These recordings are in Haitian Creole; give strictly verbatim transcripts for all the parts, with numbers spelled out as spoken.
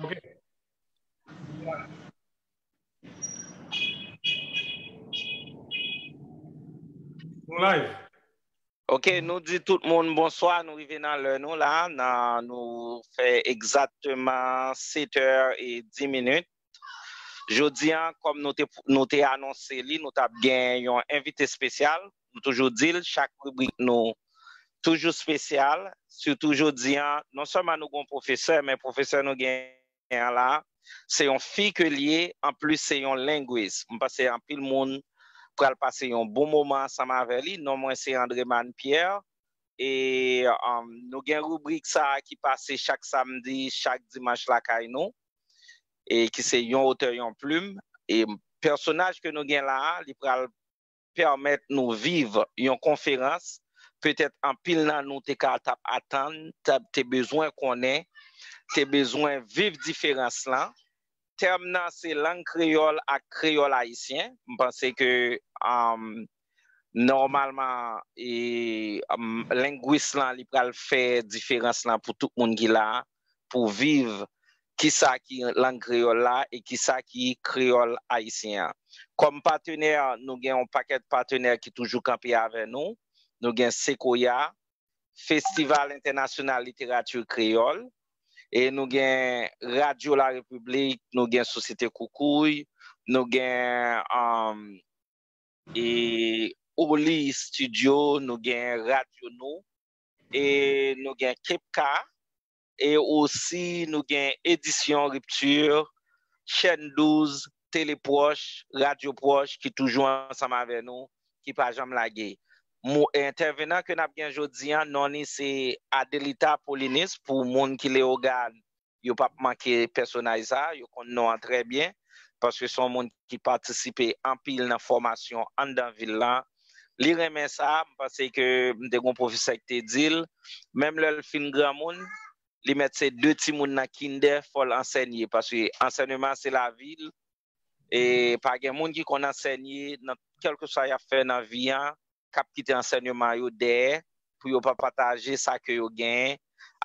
Ok. Nou live. Ok, nou di tout moun bonswa, nou rive nan lè nou la, nan, nou fè egzakteman sèt è e dis minit. Jodi a, kòm nou te, nou te anonse li, nou t ap gen yon envite espesyal. Nou toujou di l, chak ribrik nou toujou espesyal. Sitou jodi a, non sèlman nou gen yon pwofesè, men pwofesè nou gen an la, se yon fi ke l ye, anplis se yon lengwis. M panse anpil moun pral pase yon bon moman ansanm avè li. Non mwen se Andreman Pierre. E um, nou gen ribrik sa a ki pase chak samdi, chak dimanch lakay nou, e ki se yon otè, yon plim. E pèsonaj ke nou gen la a, li pral pèmèt nou viv yon konferans, petèt anpil nan nou te ka t ap atann, t ap, te bezwen konnen, te bezwen viv diferans lan. Tèm nan se lang kreyòl ak kreyòl ayisyen. M panse ke um, nòmalman e, um, lengwis lan li pral fè diferans lan pou tout moun ki la a, pou viv kisa ki lang kreyòl la e kisa ki kreyòl ayisyen an. Kòm patenè, nou gen yon pakèt patenè ki toujou kanpe avè nou. Nou gen Sekoya, Festival Entènasyonal Literati Kreyòl, e nou gen Radyo La Repiblik, nou gen Sosyete Koukouy, nou gen um, e Oli Studio, nou gen Radyo Nou, e nou gen Kepka, e osi nou gen Edisyon Ripti, Chèn douz, Tele Pwòch, Radyo Pwòch ki toujou ansanm avè nou, ki pa janm lage. Mo, entèvenan ke n ap gen jodi a, non li se Adelita Polinis, pou moun ki Leyogàn, yo p ap manke pèsonaj sa, yo konn non an trè byen, paske se yon moun ki patisipe anpil nan fòmasyon anndan vil la. Li renmen sa, m panse ke m te gen yon pwofesè ki te di l, menm lè l fin granmoun, li mèt se de timoun nan kindè, fò l ansènye, paske ansèyman se lavi l, e pa gen moun ki konn ansènye nan kèlkeswa y ap fè nan vi an, k ap kite ansèyman yo dèyè pou yo pa pataje sa ke yo genyen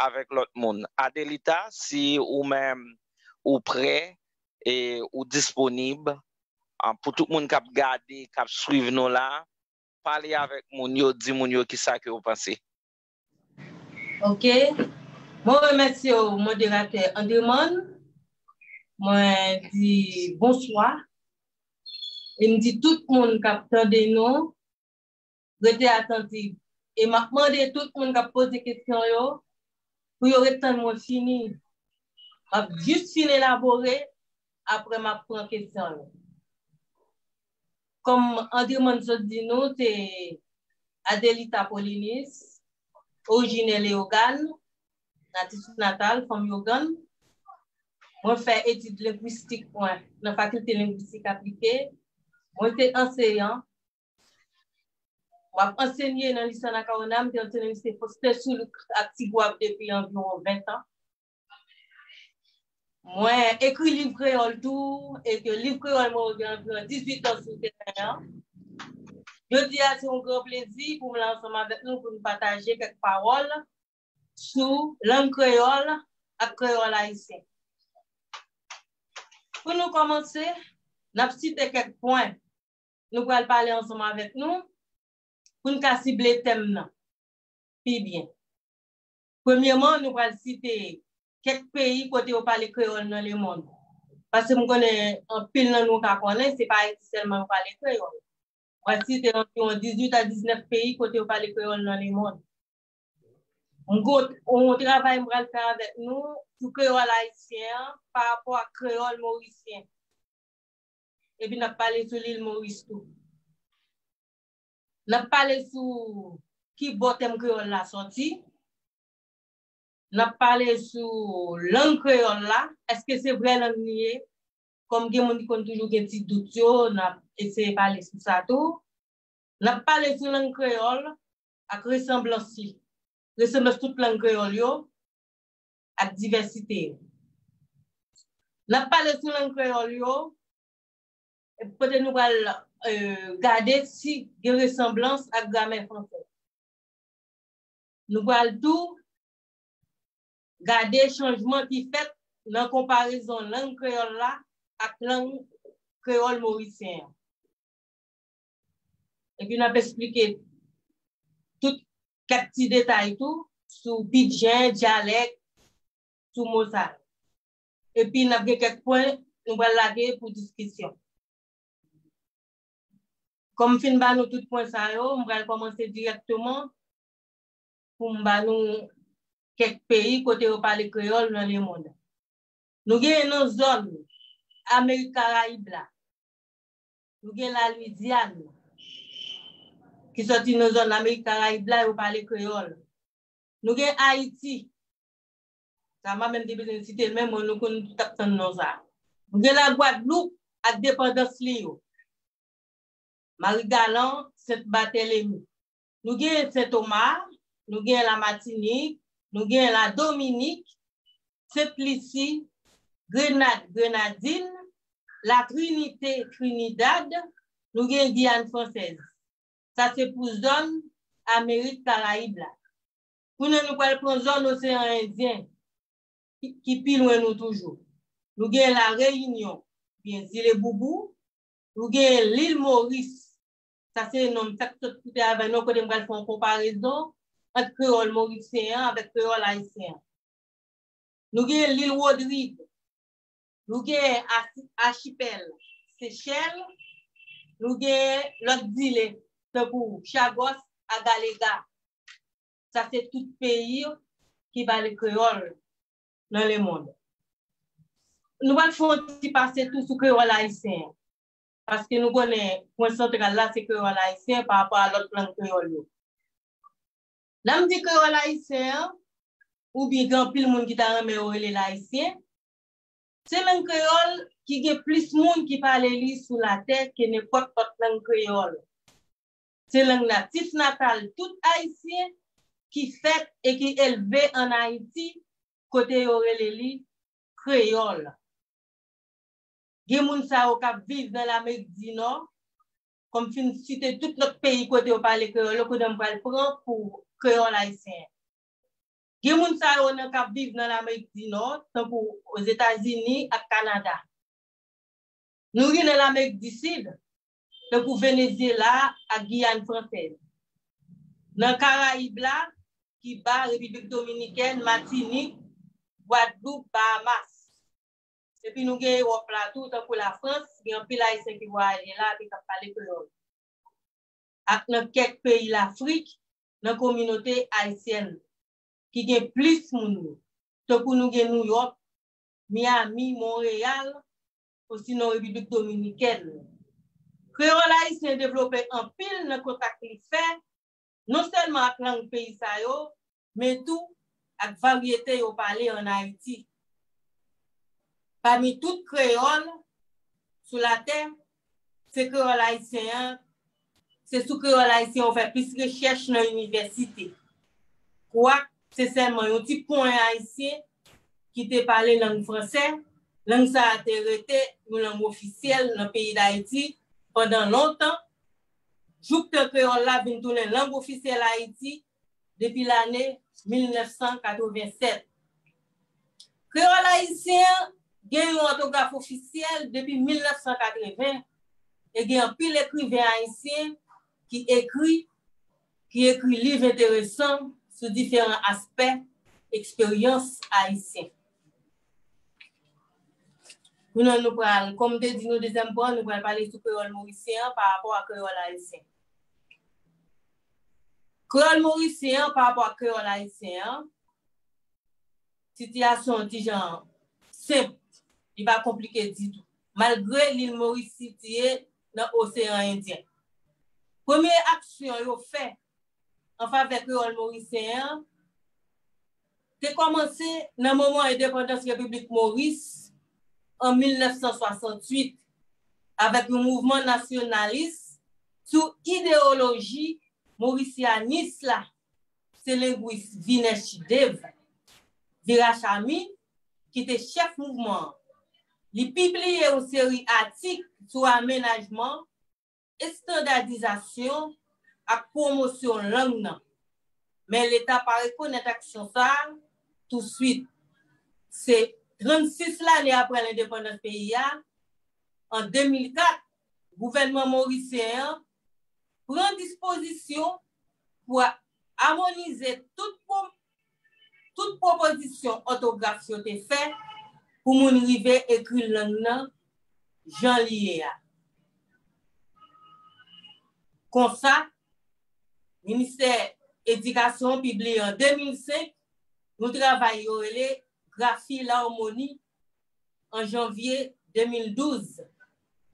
avèk lòt moun. Adelita, si ou menm ou prè e ou disponib, ah, pou tout moun k ap gade, k ap swiv nou la, pale avèk moun yo, di moun yo kisa ke w panse. Ok. Mwen remèsye w, moderatè Andreman. Mwen di bonswa. E m di tout moun k ap tande nou, rete atantif. E m ap mande tout moun k ap poze kesyon yo, pou yo ret tann mwen fini. M ap jis fin elabore, apre m ap pran kesyon yo. Kòm Andreman sot di nou, se Adelita Polinis, orijinè Leyogàn, natif natal, fanm Yogann. Mwen fè etid lengwistik mwen nan Fakilte Lengwistik Aplike. Mwen se anseyan. M ap ansenye nan Lise Anacaona, m te ansenye nan Lise Faustin Soulouque ak Ti Gwav depi anviwon ven tan. Mwen ekri liv kreyòl tou, e ke liv kreyòl mwen yo gen anviwon dizuit an sou teren an. Jodi a, se yon gran plezi pou m la ansanm avèk nou pou n pataje kèk pawòl sou lang kreyòl ak kreyòl ayisyen. Pou nou kòmanse, n ap site kèk pwen nou pral pale ansanm avèk nou pou n ka sible tèm nan pi byen. Premyèman, nou pral site kèk peyi kote yo pale kreyòl nan lemonn. Paske m konnen anpil nan nou ka konnen, se pa Ayiti sèlman yo pale kreyòl. Mwen site anviwon dizuit a diznèf peyi kote yo pale kreyòl nan lemonn. M gon yon travay m pral fè avèk nou sou kreyòl ayisyen an pa rapò ak kreyòl morisyen. Epi n ap pale sou Lil Moris tou. N ap pale sou ki bò tèm kreyòl la sòti. N ap pale sou lang kreyòl la. Èske se vrè lang li ye? Kòm gen moun ki konn toujou gen ti dout yo, n ap eseye pale sou sa tou. N ap pale sou lang kreyòl ak resanblans li. Resanblans tout lang kreyòl yo ak divèsite yo. N ap pale sou lang kreyòl yo, kote nou pral gade si gen resanblans ak gramè fransè. Nou pral tou gade chanjman ki fèt nan konparezon lang kreyòl la ak lang kreyòl morisyen an. Epi n ap eksplike tout kèk ti detay tou sou pidjen, dyalèk, sou mo sa yo. Epi n ap gen kèk pwen nou pral lage pou diskisyon. Kòm m fin ba nou tout pwen sa yo, m pral kòmanse dirèkteman pou m ba nou kèk peyi kote yo pale kreyòl nan lemonn. Nou genyen nan zòn Amerik Karayib la, nou gen Lalwizyàn, ki sòti nan zòn Amerik Karayib la, yo pale kreyòl. Nou gen Ayiti, sa m pa menm te bezwen site l, men mwen nou konn tout ap tann non sa. Nou gen Lagwadloup ak depandans li yo. Marigalan, Sent Batèlemi. Nou gen Sen Toma, nou gen Lamatinik, nou gen Ladominik, Sent Lisi, Grenad, Grenadin, Latrinite, Trinidad, nou gen Giyàn Fransèz. Sa se pou zòn Amerik Karayib la. Kounye a nou pral pran zòn Oseyan Endyen ki, ki pi lwen nou toujou. Nou gen La Reyinyon, gen Zile Boubou, nou gen Lil Moris. Sa se non m fèk sot site avè nou kote m pral fè yon konparezon ant kreyòl morisyen an avèk kreyòl ayisyen an. Nou gen Lil Wodrig, nou gen Achipèl Sechèl, nou gen lòt zile tankou Chagòs, Agalega. Sa se tout peyi ki pale kreyòl nan lemonn. Nou pral fè yon ti pase tou sou kreyòl ayisyen an, paske nou konnen pwen santral la se kreyòl ayisyen pa rapò a lòt lang kreyòl yo. Lè m di kreyòl ayisyen an, oubyen gen anpil moun ki ta renmen yo rele l ayisyen, se lang kreyòl ki gen plis moun ki pale li sou latè ke nenpòt lòt lang kreyòl. Se lang natif natal tout Ayisyen ki fèt e ki elve ann Ayiti, kote yo rele li kreyòl. Gen moun sa yo k ap viv nan Lamerik di Nò, kòm fin site tout lòt peyi kote yo pale kreyòl yo, kote m pral pran pou kreyòl ayisyen. Gen moun sa yo nan k ap viv nan Lamerik di Nò, tankou Ozetazini ak Kanada. Nou gen nan Lamerik di Sid, tankou Venezyela ak Giyàn Fransèz. Nan Karayib la, Kiba, Repiblik Dominikèn, Matinik, Gwadloup, Bahamas. Epi nou gen Ewòp la tou, tankou Lafrans, gen anpil Ayisyen ki vwayaje la epi k ap pale kreyòl. Ak nan kèk peyi Lafrik, nan kominote ayisyèn ki gen plis moun yo, tankou nou gen Nouyòk, Miami, Monreyal, osinon Repiblik Dominikèn. Kreyòl ayisyen devlope anpil nan kontak li fè non sèlman ak lang peyi sa yo, men tou ak varyete yo pale ann Ayiti. Pami tout kreyòl sou latè, se kreyòl ayisyen an, se sou kreyòl ayisyen yo fè plis rechèch nan inivèsite. Kwak, se sèlman yon ti pwen ayisyen ki te pale lang fransè, lang sa a te rete yon lang ofisyèl nan peyi Dayiti pandan lontan, jouktan kreyòl la vin tounen lang ofisyèl Ayiti depi lane mil nèf san katreven sèt. Kreyòl ayisyen an gen yon òtograf ofisyèl depi mil nèf san katreven e gen anpil ekriven ayisyen ki ekri, ki ekri liv enteresan sou diferan aspè eksperyans ayisyen. Kounye a nou pral, kòm m te di nou dezyèm pwen, nou pral pale sou kreyòl morisyen an pa rapò a kreyòl ayisyen. Kreyòl morisyen an pa rapò a kreyòl ayisyen an, sitiyasyon an ti jan senp, li pa konplike ditou, malgre Lil Moris sitiye nan Oseyan Endyen. Premye aksyon yo fè an favè kreyòl morisyen an te kòmanse nan moman endepandans Repiblik Moris an mil nèf san swasanntuit, avèk yon mouvman nasyonalis sou ideyoloji morisyanis la, se lengwis Vinesh Dev Virachami ki te chèf mouvman an. Li pibliye yon seri atik sou amenajman, estandadizasyon ak pwomosyon lang nan. Men Leta pa rekonèt aksyon sa a touswit. Se Trannsis lane apre lendepandans peyi a, an de mil kat, gouvènman morisyen an pran dispozisyon pou amonize tout, tout pwopozisyon òtograf yo te fè pou moun rive ekri lang nan jan li ye a. Konsa, Ministè Edikasyon pibliye an de mil senk yon travay yo rele Grafi Larmoni an janvye de mil douz.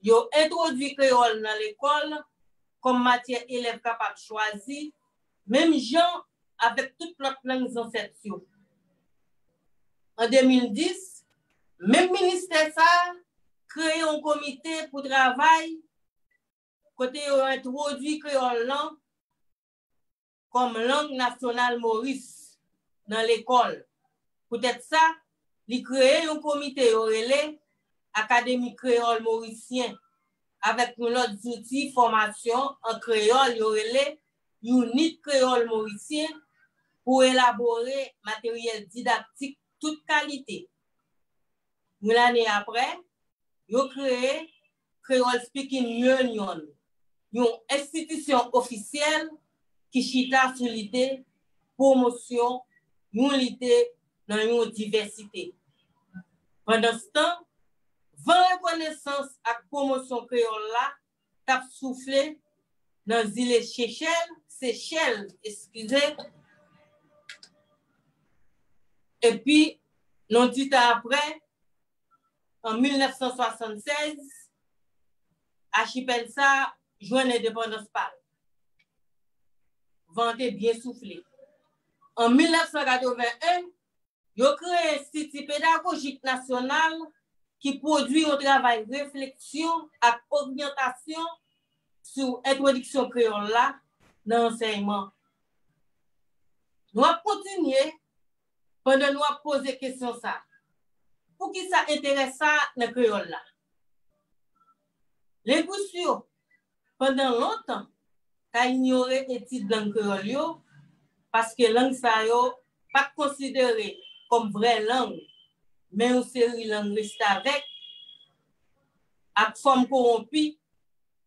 Yo entwodui kreyòl nan lekòl kòm matyè elèv kapab chwazi, menm jan avèk tout lòt lang zansèt yo. An de mil dis, menm ministè sa a kreye yon komite pou travay kote yo entwodui kreyòl lan kòm lang nasyonal Moris nan lekòl. Poutèt sa, li kreye yon komite yo rele Akademi Kreyòl Morisyen, avèk yon lòt zouti fòmasyon an kreyòl yo rele Younit Kreyòl Morisyen, pou elabore materyèl didaktik tout kalite. Yon lane apre, yo kreye Creole Speaking Union, yon enstitisyon ofisyèl ki chita sou lide pwomosyon yon lide nan yon divèsite. Pandanstan, van rekonesans ak pwomosyon kreyòl la t ap soufle nan zile Chechèl, Sechèl, eskize. Epi, nan ditan apre, an mil nèf san swasannsèz, achipèl sa a jwenn endepandans pa l. Van an te byen soufle. An mil nèf san katreven en, yo kreye Enstiti Pedagojik Nasyonal ki pwodui yon travay refleksyon ak oryantasyon sou entwodiksyon kreyòl la nan ansèyman. Nou ap kontinye pandan nou ap poze kesyon sa a. Poukisa enterè sa a nan kreyòl la? Lengwis yo, pandan lontan, ta inyore etid lang kreyòl yo, paske lang sa yo pa t konsidere kòm vrè lang, men yon seri lang restavèk ak fòm kowonpi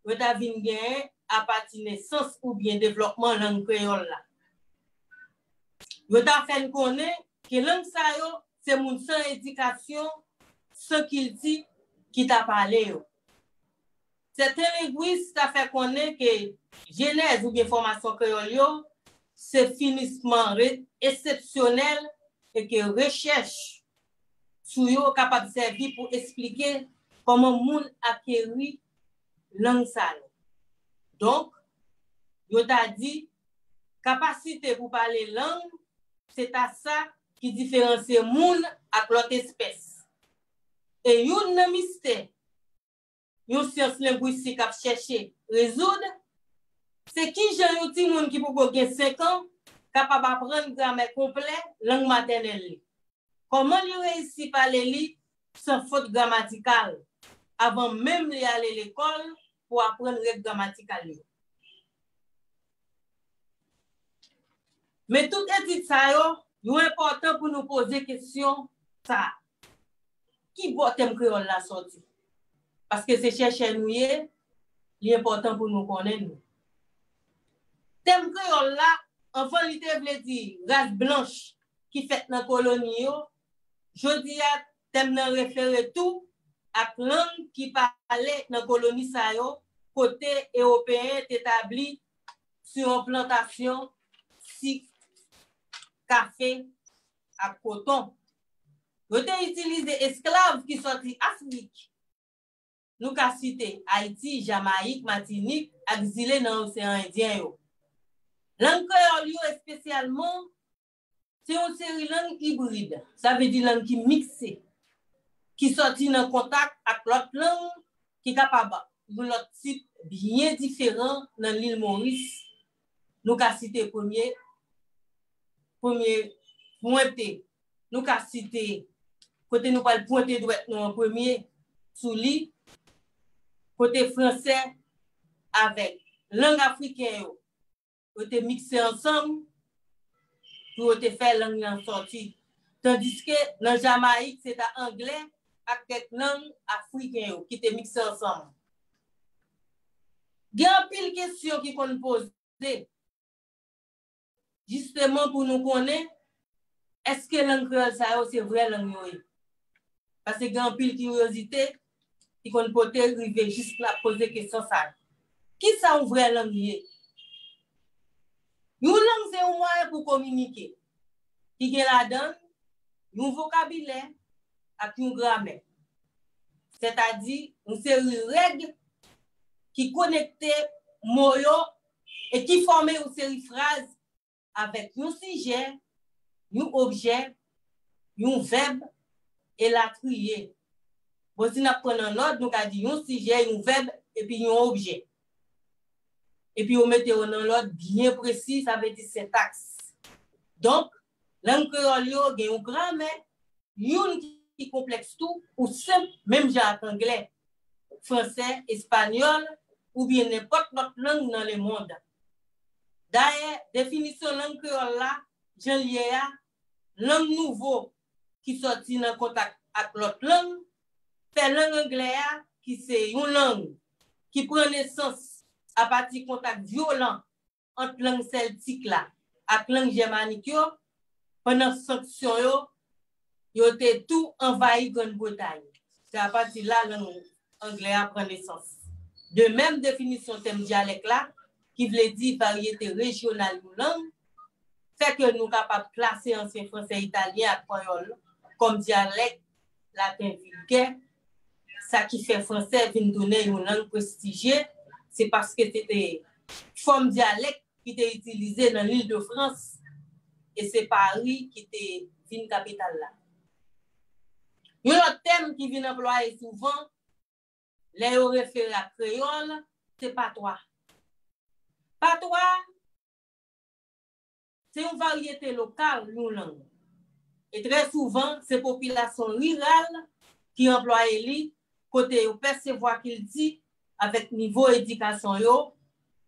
yo ta vin genyen apati nesans oubyen devlòpman lang kreyòl la. Yo ta fè n konnen ke lang sa yo se moun san edikasyon, san kilti ki ta pale yo. Sèten lengwis ta fè konnen ke jenèz oubyen fòmasyon kreyòl yo se finisman re-, eksepsyonèl e ke rechèch sou yo kapab sèvi pou esplike kòman moun akeri lang sa yo. Donk, yo ta di, kapasite pou pale lang, se ta sa ki diferansye moun ak lòt espès. E youn nan mistè yon syans lengwistik ap chèche rezoud, se kijan yon timoun ki poko gen senk an kapab aprann gramè konplè lang matènèl li. Kòman li reyisi pale li san fot gramatikal, avan menm li ale lekòl pou aprann règ gramatikal yo? Men tout etid sa yo, yo enpòtan pou nou poze kesyon sa a. Ki bò tèm kreyòl la sòti? Paske se chèchè nou ye, li enpòtan pou nou konnen nou. Tèm kreyòl la, anvan li te vle di ras blanch ki fèt nan koloni yo, jodi a, tèm nan refere tou ak lang ki pale nan koloni sa yo, kote Ewopeyen te tabli sou yon plantasyon sik, kafe ak koton. Yo te itilize esklav ki sòti Afrik. Nou ka site Ayiti, Jamayik, Matinik ak zile nan Oseyan Endyen yo. Lang kreyòl yo espesyalman, se yon seri lang ibrid, sa vle di lang ki mikse, ki sòti nan kontak ak lòt lang ki kapab yon lòt tip byen diferan nan lil Moris. Nou ka site premye, premye pwente, nou ka site kote nou pral pwente dwèt nou an premye sou li, kote fransè avèk lang afriken yo, yo te mikse ansanm pou yo te fè lang nan sòti. Tandiske nan Jamayik, se ta anglè ak kèk lang afriken yo ki te mikse ansanm. Gen anpil kesyon ki konn poze, jisteman pou nou konnen, èske lang kreyòl sa yo se vrè lang yo ye? Paske gen anpil kiryozite ki konn pote rive jis la poze kesyon sa yo. Kisa yon vrè lang ye? Yon lang se yon mwayen pou kominike, ki gen ladan l yon vokabilè ak yon gramè. Sètadi, yon seri règ ki konekte mo yo e ki fòme yon seri fraz avèk yon sijè, yon objè, yon vèb, elatriye. Bon, si n ap pran nan lòd, nou ka di yon sijè, yon vèb, epi yon objè. Epi yo mete yo nan lòd byen presi, sa vle di sentaks. Donk, lang kreyòl yo gen yon gramè, youn ki konplèks tou, ou senp, menm jan ak anglè, fransè, espanyòl, oubyen nenpòt lòt lang nan lemonn. Dayè, definisyon lang kreyòl la, jan l ye a, lang nouvo ki sòti nan kontak ak lòt lang, fè lang anglè a, ki se yon lang ki pran nesans apati kontak vyolan ant lang sèltik la ak lang jèmanik yo, pandan sanksyon yo, yo te tou anvayi Grann Bretay. Se apati la lang anglè a pran nesans. De menm, definisyon tèm dyalèk la, ki vle di varyete rejyonal yon lang, fè ke nou kapab klase ansyen fransè italyen ak panyòl kòm dyalèk laten vilgè, sa ki fè fransè vin tounen yon lang prestijye, se paske se te fòm dyalèk ki te itilize nan Lil de Frans, e se Pari ki te vin kapital la. Yon lòt tèm ki vin anplwaye souvan lè yo refere a kreyòl, se patwa. Patwa, se yon varyete lokal yon lang. E trè souvan, se popilasyon riral ki anplwaye li, kote yo pèsevwa kilti avèk nivo edikasyon yo,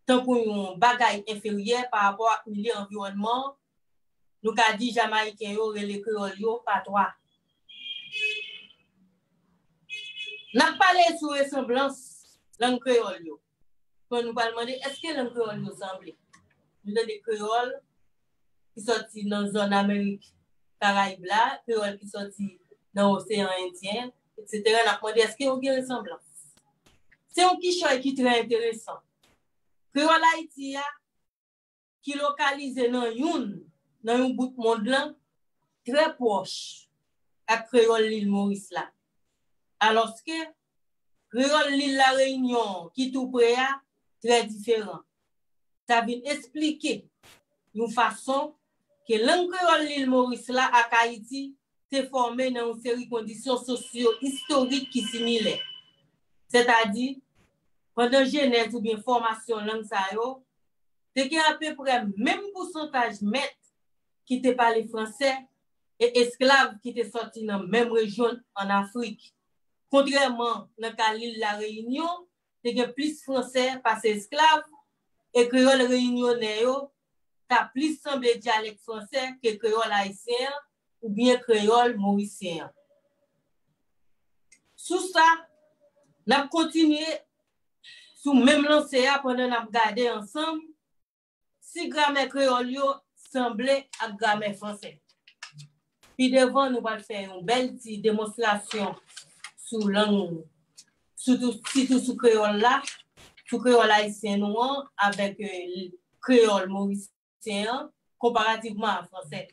tankou yon bagay enferyè pa rapò ak milye anviwònman an. Nou ka di Jamayiken yo rele kreyòl yo patwa. N ap pale sou resanblans lang kreyòl yo. Kon nou pral mande, èske lang kreyòl yo sanble? Nou tande kreyòl ki sòti nan zòn Amerik Karayib la, kreyòl ki sòti nan Oseyan Endyen, etsetera. N ap mande, èske yo gen resanblans? Se yon kichòy ki trè enteresan. Kreyòl Ayiti a, ki lokalize nan youn nan yon bout mond lan, trè pwòch ak kreyòl Lil Moris la. Alòske, kreyòl Lil Lareyinyon ki tou pre a, trè diferan. Sa vin esplike yon fason ke lang kreyòl Lil Moris la ak Ayiti te fòme nan yon seri kondisyon sosyo-istorik ki similè. Sètadi, pandan jenèz oubyen fòmasyon lang sa yo, te gen apeprè menm pousantaj mèt ki te pale fransè e esklav ki te sòti nan menm rejyon ann Afrik. Kontrèman nan ka Lil Lareyinyon, te gen plis fransè pase esklav, e kreyòl reyinyonè yo ka plis sanble dyalèk fransè ke kreyòl ayisyen an oubyen kreyòl morisyen an. Sou sa, n ap kontinye sou menm lanse a pandan n ap gade ansanm si gramè kreyòl yo sanble ak gramè fransè. Pi devan, nou pral fè yon bèl ti demonstrasyon sou lang, sitou, sitou sou kreyòl la, sou kreyòl ayisyen nou an, avèk, eh, kreyòl morisyen an, konparativman a fransè.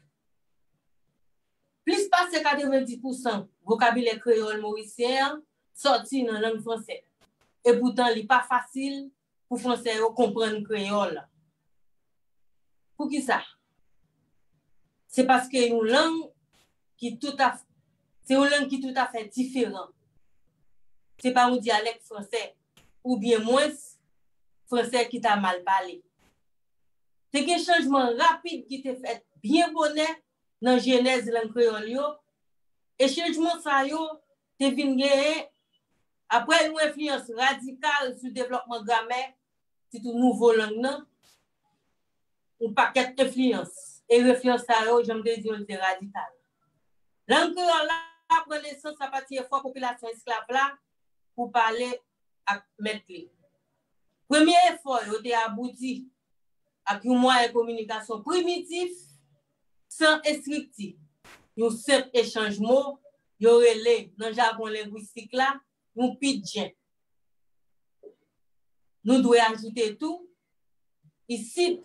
Plis pase katrevenndis pousan vokabilè kreyòl morisyen an sòti nan lang fransè. Epoutan, li pa fasil pou fransè yo konprann kreyòl. Poukisa? Se paske yon lang ki toutaf-, se yon lang ki toutafè diferan. Se pa yon dyalèk fransè, oubyen mwens, fransè ki ta mal pale. Te gen chanjman rapid ki te fèt byen bonè nan jenèz lang kreyòl yo, e chanjman sa yo te vin genyen apre yon enfliyans radikal sou devlòpman gramè, sitou nouvo lang nan, yon pakèt enfliyans. E enfliyans sa yo, jan m te di w, te radikal. Lang kreyòl la pran nesans apati efò popilasyon esklav la pou pale ak mèt li. Premye efò yo te abouti ak yon mwayen kominikasyon primitif, san estrikti, yon senp echanj mo, yo rele nan jagon lengwistik la yon pidjen. Nou dwe ajoute tou, isit,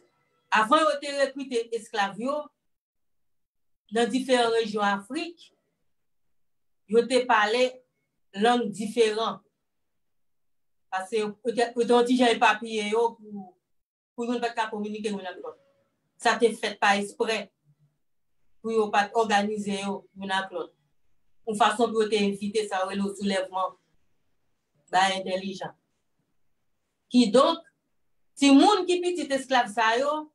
avan yo te rekrite esklav yo nan diferan rejyon Afrik, yo te pale lang diferan. Paske yo te, yo te yon ti jan epapiye yo pou, pou youn pa t ka kominike youn ak lòt. Sa te fèt pa espre pou yo pa t òganize yo youn ak lòt. Yon fason pou yo te evite sa yo rele soulèvman bay entèlijan. Kidonk, timoun ki pitit esklav sa yo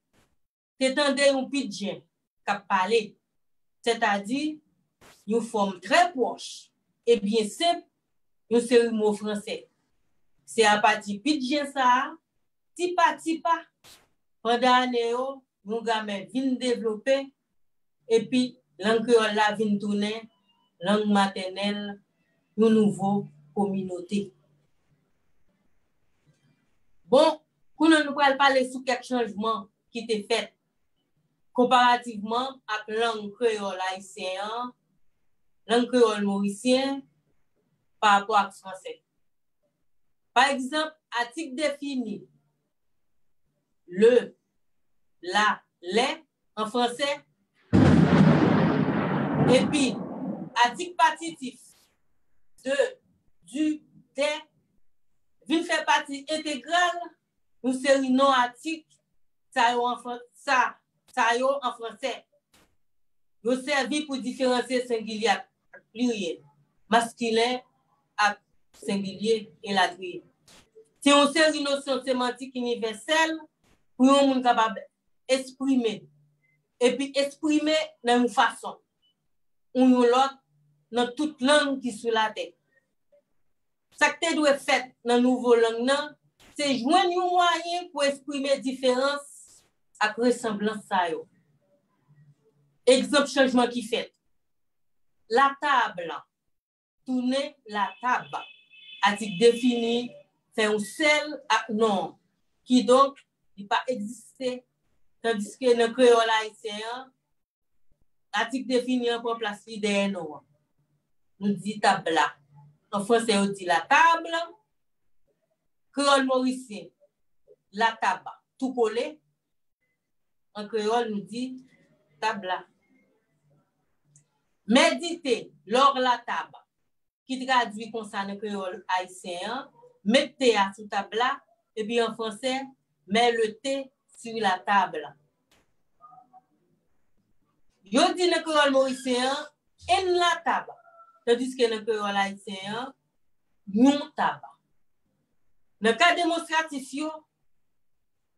te tande yon pidjen k ap pale, sètadi yon fòm trè pwòch e byen senp yon seri mo fransè. Se apati pidjen sa a, ti pa ti pa, pandan ane yo, yon gramè vin devlope, epi lang kreyòl la vin tounen lang matènèl yon nouvo kominote. Bon, kounye a nou pral pale sou kèk chanjman ki te fèt konparativman ak lang kreyòl ayisyen an, lang kreyòl morisyen, pa rapò ak fransè. Pa egzanp, atik defini le, la, lè an fransè, epi atik patitif de, du, de vin fè pati entegral yon seri non atik sa yo an fran-, sa, sa yo an fransè. Yo sèvi pou diferansye sengilye ak pliryèl, maskilen ak sengilye, elatriye. Se yon seri nosyon semantik inivèsèl pou yon moun kapab eksprime, epi eksprime nan yon fason ou yon lòt nan tout lang ki sou latè. Sa k te dwe fèt nan nouvo lang nan, se jwenn yon mwayen pou eksprime diferans ak resanblans sa yo. Egzanp chanjman ki fèt. La table tounen la table. Atik defini fè yon sèl ak non an. Kidonk, li pa egziste. Tandiske nan kreyòl ayisyen an, atik defini an pran plas li dèyè non an. Nou di tab la. An fransè, yo di la table. Kreyòl morisyen, la table, tou kole. An kreyòl, nou di tab la. Mèt di te, lò la table, ki tradui konsa nan kreyòl ayisyen an, met te a sou tab la, epi an fransè, mets le thé sur la table. Yo di nan kreyòl morisyen an, en la table, tandiske nan kreyòl ayisyen an, yon tab. Nan ka demonstratif yo,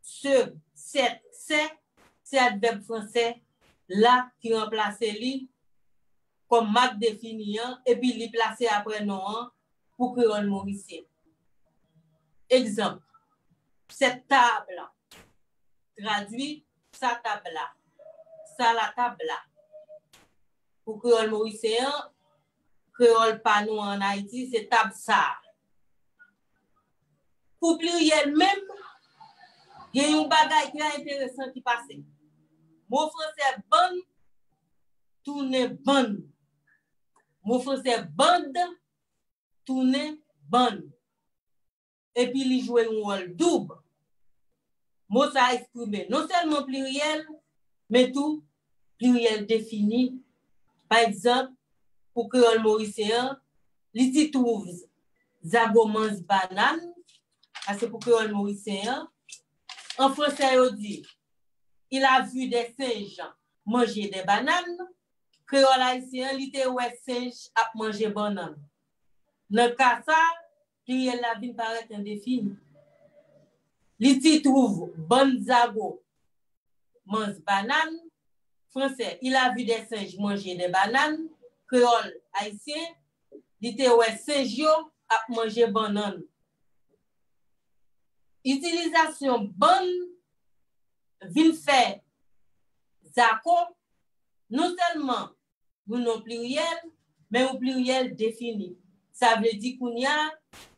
se, sèt, sè, se advèb fransè la ki ranplase li kòm mak defini an, epi li plase apre non an pou kreyòl morisyen. Egzanp, cette table tradui sa tab la, sa la tab la. Pou kreyòl morisyen an, kreyòl pa nou an Ayiti, se tab sa a. Pou pliryèl menm, gen yon bagay trè enteresan ki pase. Mo fransè bann tounen bann. Mo fransè band tounen bann. Epi li jwe yon wòl doub. Mo sa a eksprime non sèlman pliryèl, men tou pliryèl defini. Pa egzanp, pou kreyòl morisyen an, li di twouv zago manz banann, sa se pou kreyòl morisyen an. An fransè, yo di, il a vu des singes manger des bananes. Kreyòl ayisyen an, li te wè senj ap manje bannann. Nan ka sa a, pliryèl la vin parèt endefini. Li di twouv bann zago manz banann, fransè, il a vu des singes manger des bananes, kreyòl ayisyen, li te wè senj yo ap manje bannann. Itilizasyon bann vin fè zako, non sèlman yon non pliryèl, men yon pliryèl defini. Sa vle di kounye a,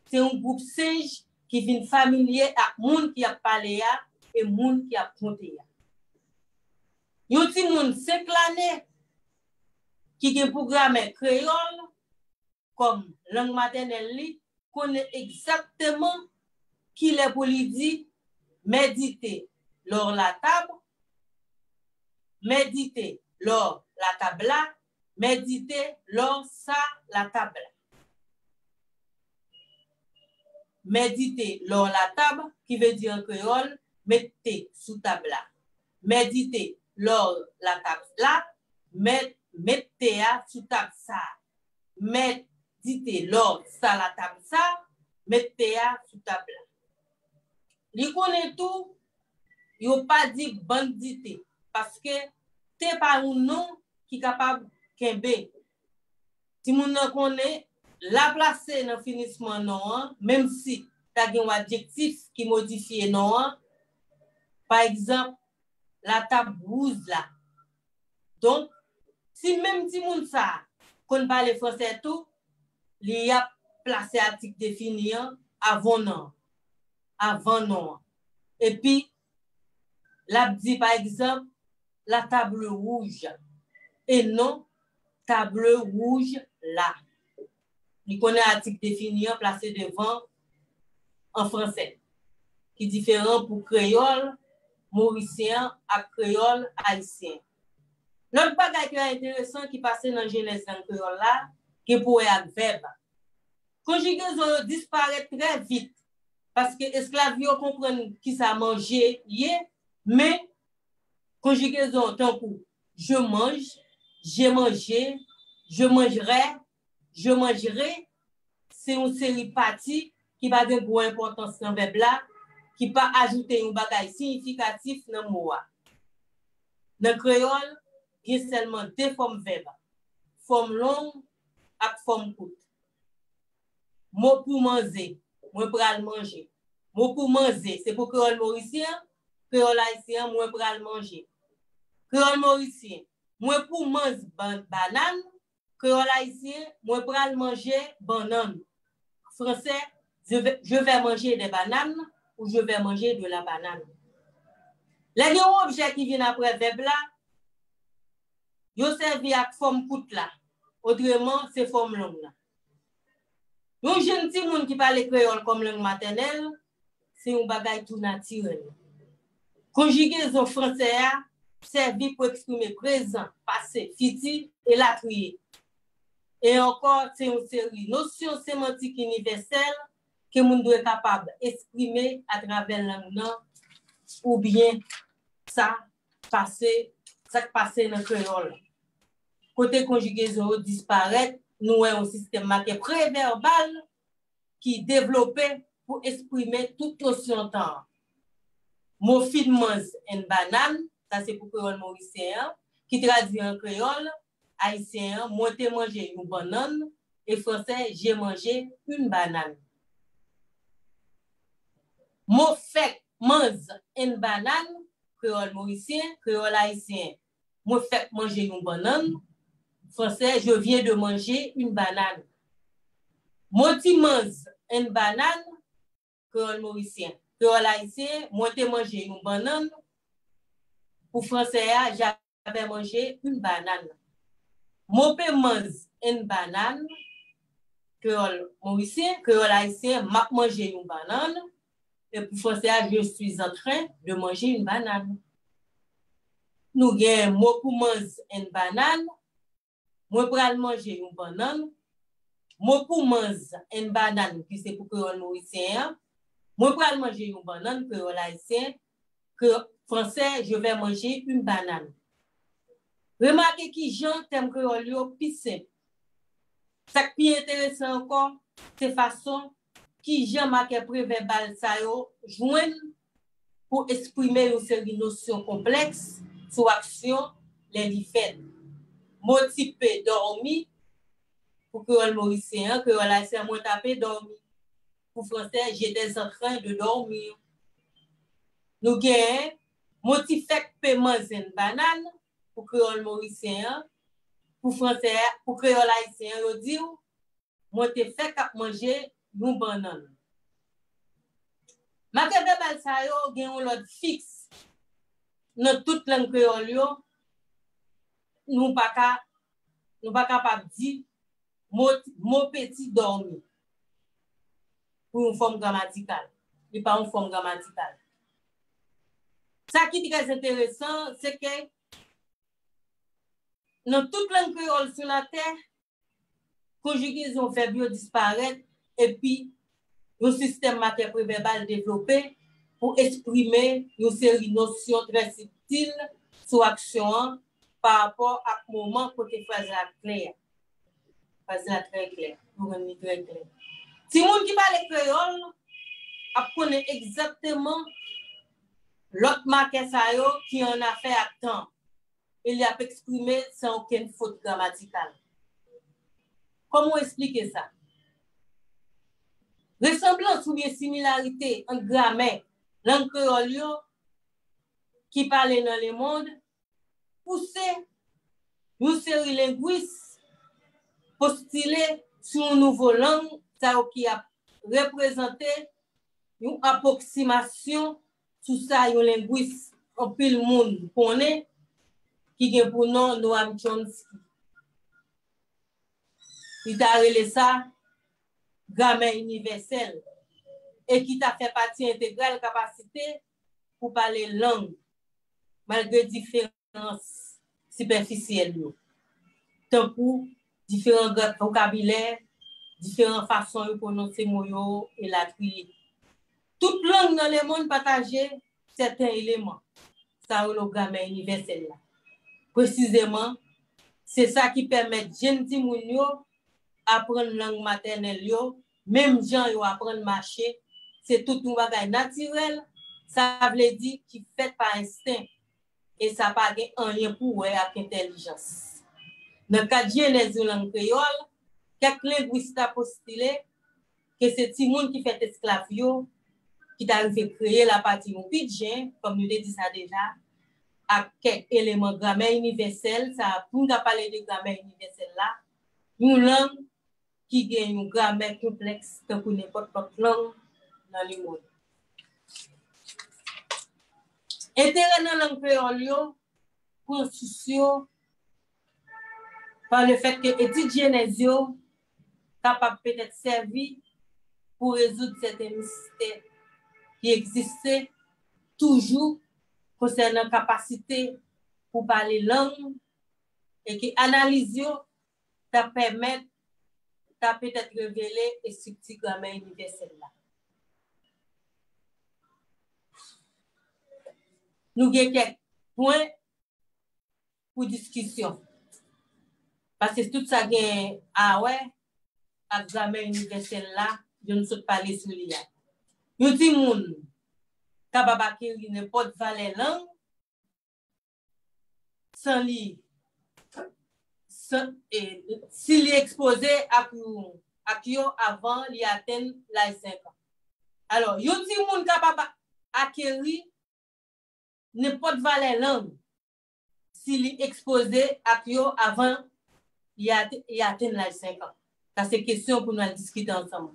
se yon gwoup senj ki vin familye ak moun ki ap pale a e moun ki ap konte a. Yon timoun senk lane ki gen pou gramè kreyòl kòm lang matènèl li konnen egzakteman kilè pou li di mèdite lò latab, mèdite lò latab la, mèdite lò sa latab la. Mèdite lò latab, ki vle di an kreyòl, mete sou tab la. Mèdite lò latab la, mèt, mete a sou tab sa. Mèdite lò sa latab sa, mete a sou tab la. Li konnen tou, yo pa di bandite, paske te pa yon non ki kapab kenbe. Timoun nan konnen la plase nan finisman non an, menm si ta gen yon adjektif ki modifye non an, pa egzanp, latab wouj la. Donk, si menm timoun sa a konn pale fransè tou, li ap plase atik defini an avan non, avan non an. Epi, l ap di, pa egzanp, la table rouge, e non table wouj la. Li konnen atik defini an plase devan an fransè, ki diferan pou kreyòl morisyen an ak kreyòl ayisyen. Lòt bagay ki enteresan ki pase nan jenèz lang kreyòl la, gen pou wè ak vèb. Konjigezon yo disparèt trè vit, paske esklav yo konprann kisa manje ye, men konjigezon tankou je mange, j'ai mangé, je mangerai, je mangerai, se yon seri pati ki pa gen gwo enpòtans nan vèb la, ki pa ajoute yon bagay siyifikatif nan mo a. Nan kreyòl, gen sèlman de fòm vèb, fòm long ak fòm kout. Mo pou manze, mwen pral manje. Mo pou manze, se pou kreyòl morisyen an, kreyòl ayisyen an, mwen pral manje. Kreyòl morisyen, mwen pou manz ban-, banann, kreyòl ayisyen, mwen pral manje bannann. Fransè, je vais, je vais manger des bananes ou je vais manger de la banane. Lè gen yon objè ki vin apre vèb la, yo sèvi ak fòm kout la, otreman, se fòm long la. Yon jenn timoun ki pale kreyòl kòm lang matènèl, se yon bagay tou natirèl. Konjigezon fransè a sèvi pou eksprime prezan, pase, fiti, elatriye. E ankò, se yon seri nosyon semantik inivèsèl ke moun dwe kapab eksprime atravè lang nan oubyen sa pase, sa k pase nan kreyòl. Kote konjigezon yo disparèt, nou wè yon sistèm makè prevèbal ki devlope pou eksprime tout nosyon tan an. Mo fin manz en banan, sa se pou kreyòl morisyen an, ki tradui an kreyòl ayisyen an, mwen te manje yon bannann, e fransè, j'ai mangé une banane. Mo fèk manz en banan, kreyòl morisyen, kreyòl ayisyen, mwen fèk manje yon bannann, fransè, je viens de manger une banane. Mo ti manz en banan, kreyòl morisyen, kreyòl ayisyen, mwen te manje yon bannann, pou fransè a, j'avais mangé une banane. Mo pe manz en banan, kreyòl morisyen, kreyòl ayisyen, m ap manje yon bannann, e pou fransè a, je suis en train de manger une banane. Nou gen mo pou manz en banan, mwen pral manje yon bannann. Mo pou manz en banan, ki se pou kreyòl morisyen an, mwen pral manje yon bannann, kreyòl ayisyen, kre-, fransè, je vais manger une banane. Remake kijan tèm kreyòl yo pi senp. Sa k pi enteresan ankò, se fason kijan makè prevèbal sa yo jwenn pou eksprime yon seri nosyon konplèks sou aksyon lè li fèt. Mo ti pe dòmi, pou kreyòl morisyen an, kreyòl ayisyen an, mwen t ape dòmi. Pou fransè, j'étais en train de dormir. Nou genyen mo ti fèk pe manz en banan, pou kreyòl morisyen an, pou fransè, pou kreyòl ayisyen an, yo di w, mwen te fèk ap manje yon bannann. Makè vèbal sa yo gen yon lòd fiks nan tout lang kreyòl yo, nou pa ka, nou pa kapab di mo, mo peti dòmi pou yon fòm gramatikal. Li pa yon fòm gramatikal. Sa ki trè enteresan, se ke nan tout lang kreyòl sou latè, konjigezon vèb yo disparèt, epi yon sistèm makè prevèbal devlope pou eksprime yon seri nosyon trè sibtil sou aksyon an pa rapò ak moman kote fraz la klè. Fraz la trè klè. Nou rann li trè klè. Timoun ki pale kreyòl ap konnen egzakteman lòt makè sa yo ki an afè ak tan, e li ap eksprime san okenn fot gramatikal. Kòman w eksplike sa? Resanblans oubyen similarite ant gramè lang kreyòl yo ki pale nan lemonn pouse yon seri lengwis postile sou yon nouvo lang, sa yo ki ap reprezante yon apwoksimasyon sou sa yon lengwis anpil moun konnen, ki gen pou non Noam Chomsky. Li ta rele sa gramè inivèsèl, e ki ta fè pati entegral kapasite pou pale lang, malgre diferans sipèfisyèl yo, tankou diferan gra-, vokabilè, diferan fason yo pwononse mo yo, elatriye. Tout lang nan lemonn pataje sèten eleman, sa yo rele gramè inivèsèl la. Presizeman, se sa ki pèmèt jenn timoun yo aprann lang matènèl yo, menm jan yo aprann mache, se tout yon bagay natirèl, sa vle di ki fèt pa ensten, e sa pa gen anyen pou wè ak entèlijans. Nan kad jenèz yon lang kreyòl, kèk lengwis ta postile ke se timoun ki fèt esklav yo ki ta rive kreye l apati yon pidjen, kòm nou te di sa deja, ak kèk eleman gramè inivèsèl, sa, pou n ka pale de gramè inivèsèl la, yon lang ki gen yon gramè konplèks tankou nenpòt lòt lang nan lemonn. Enterè nan lang kreyòl yo pran sous yo pa lefèt ke etid jenèz yo kapab petèt sèvi pou rezoud sèten mistè ki egziste toujou konsènan kapasite pou pale lang, e ke analiz yo ta pèmèt, ta petèt revele estrikti gramè inivèsèl la. Nou gen kèk pwen pou diskisyon. Paske tout sa gen a wè ak gramè inivèsèl la, yo nou sot pale sou li a. Yon timoun kapab akeri nenpòt valè lang san li, san, e, si li ekspoze ak yon, ak yo avan li atenn laj senk an. Alò, yon timoun kapab akeri nenpòt valè lang si li ekspoze ak yo avan li at-, li atenn laj senk an. Sa se kesyon pou nou al diskite ansanm.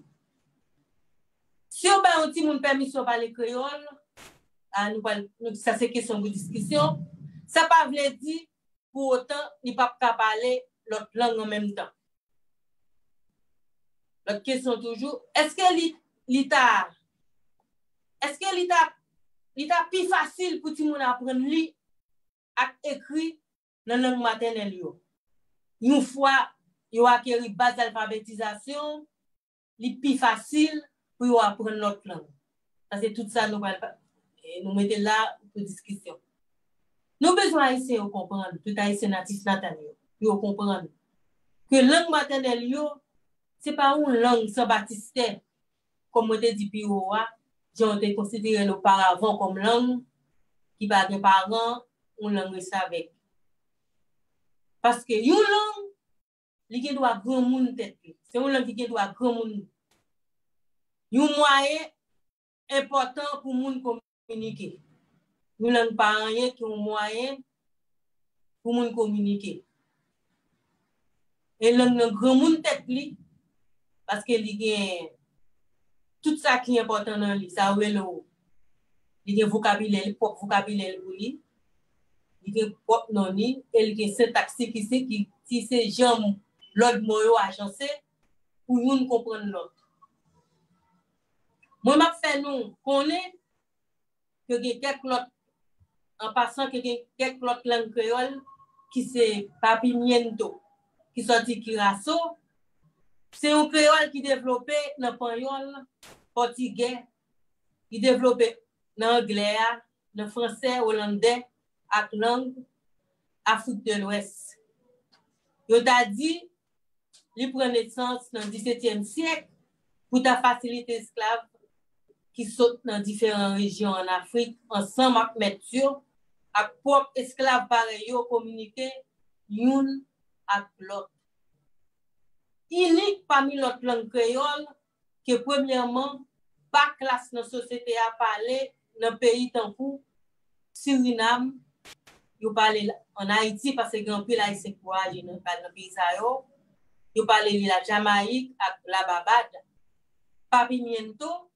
Si yo bay yon timoun pèmisyon pale kreyòl, a, nou pral, nou, sa se kesyon pou diskisyon, sa pa vle di pou otan li p ap ka pale lòt lang an menm tan. Lòt kesyon toujou, èske li, li ta, èske li ta, li ta pi fasil pou timoun aprann li ak ekri nan lang matènèl yo? Yon fwa yo akeri baz alfabetizasyon, li pi fasil pou yo aprann lòt lang. Sa se tout sa nou pral pa-, e, nou mete la pou diskisyon. Nou bezwen Ayisyen yo konprann, tout Ayisyen natif natal yo, pou yo konprann ke lang matènèl yo, se pa yon lang san batistè, kòm mwen te di pi wo a, jan yo te konsidere l oparavan kòm lang ki pa gen paran, yon lang restavèk. Paske yon lang, li gen dwa granmoun tèt li. Se yon lang ki gen dwa granmoun. Yon mwayen enpòtan pou moun kominike. Yon lang pa anyen ke yon mwayen pou moun kominike. E lang nan granmoun tèt li, paske li gen tout sa ki enpòtan nan li, sa yo rele w. Li gen vokabilè, li pwòp vokabilè li pou li, li gen pwòp non li, e li gen sentaks li ki se, ki, ki se jan lòd mo yo ajanse pou youn konprann lòt. Mwen, m ap fè nou konnen ke gen kèk lòt, an pasan, ke gen kèk lòt lang kreyòl ki se papimiento, ki sòti Kiraso. Se yon kreyòl ki devlope nan panyòl, pòtigè, ki devlope nan anglè a, nan fransè, olandè ak lang Afrik de Lwès. Yo ta di li pran nesans nan disetyèm syèk pou ta fasilite esklav ki sot nan diferan rejyon ann Afrik ansanm ak mèt yo, ak pwòp esklav parèy yo kominike youn ak lòt. Inik pami lòt lang kreyòl ke premyèman pa klas nan sosyete a pale nan peyi tankou Sirinam, yo pale l ann Ayiti, paske gen anpil Ayisyen ki vwayaje nan, al nan peyi sa yo. Yo pale li Lajamayik ak Lababad. Papimiento,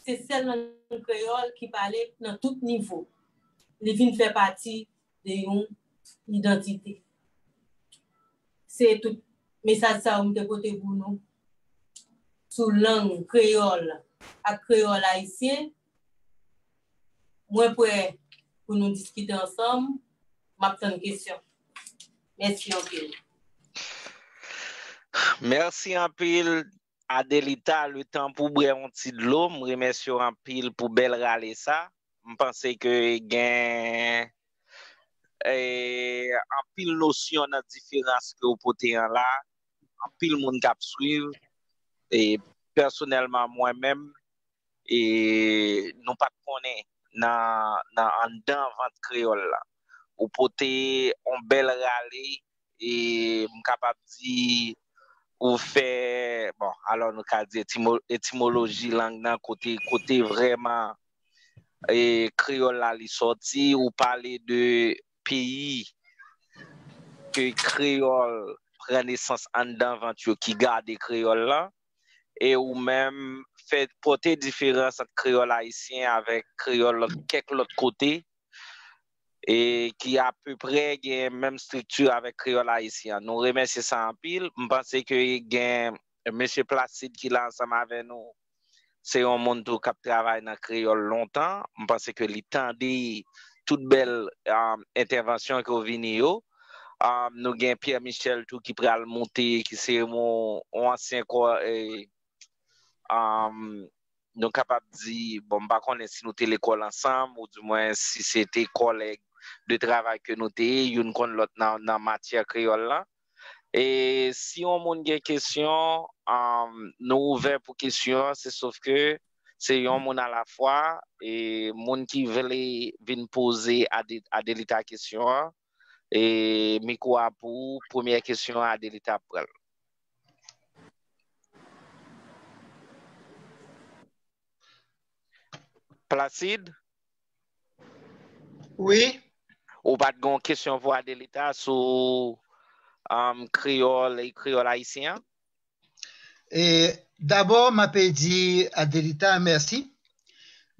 se sèl lang kreyòl ki pale nan tout nivo. Li vin fè pati de yon idantite. Se tout mesaj sa yo m te pote pou nou sou lang kreyòl ak kreyòl ayisyen. Mwen prè pou nou diskite ansanm. M ap tann kesyon. Mèsi anpil. Mèsi anpil, Adelita. Letan pou bwè yon ti dlo, m remèsye w anpil pou bèl rale sa. M panse ke gen eh, anpil nosyon nan diferans ke w pote an la. Anpil moun k ap swiv. E pèsonèlman, mwen menm, e nou pa t konnen nan, nan anndan vant kreyòl la. Ou pote yon bèl rale, e m kapab di ou fè, bon, alò nou ka di etimo, etimoloji lang nan, kote, kote vrèman e, kreyòl la li sòti, ou pale de peyi ke kreyòl pran nesans anndan vant yo ki gade kreyòl la, e ou menm fè pote diferans ant kreyòl ayisyen avèk kreyòl lòt, kèk lòt kote, e ki apeprè gen menm estrikti avèk kreyòl ayisyen an. Nou remèsye sa anpil. M panse ke gen mesye Placide ki la ansanm avè nou. Se yon moun tou k ap travay nan kreyòl lontan. M panse ke li tande tout bèl um, entèvansyon ke w vini yo. Um, nou gen Pierre Michel tou ki pral moute, ki se yon, yon ansyen kò, eh, um, nou kapab di, bon, m pa konnen si nou te lekòl ansanm, ou di mwen si se te kòlèg de travay ke nou te ye, youn konn lòt nan, nan matyè kreyòl la. E si yon moun gen kesyon, um, nou ouvè pou kesyon, se sof ke se yon moun alafwa, e moun ki vle vin poze Ade, Adelita kesyon an, e mikwo a pou ou, premyè kesyon an, Adelita ap pran l. Placide? Wi. Ou pa t gen yon kesyon pou Adelita sou um, kreyòl e kreyòl ayisyen an? E, dabò, m ape di Adelita mèsi.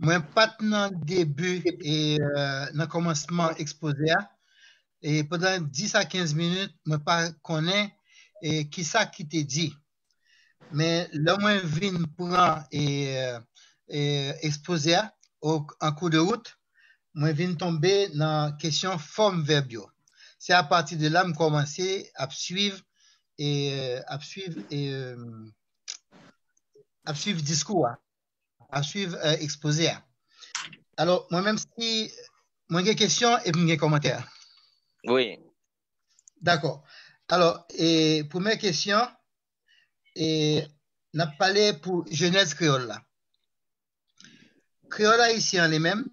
Mwen pa t nan debi e nan kòmansman ekspoze a. E pandan dis a kenz minit, mwen pa konnen e kisa ki te di. Men lè mwen vin pran e, e, ekspoze a o, an kou de wout, mwen vin tonbe nan kesyon fòm vèb yo. Se apati de la m kòmanse ap swiv e ap swiv e ap swiv diskou a, ap swiv e, ekspoze a. Alò, mwen menm si mwen gen kesyon epi m gen kòmantè. Wi. Dakò. Alò, e, premyè kesyon, e, n ap pale pou jenèz kreyòl la. Kreyòl ayisyen an li menm,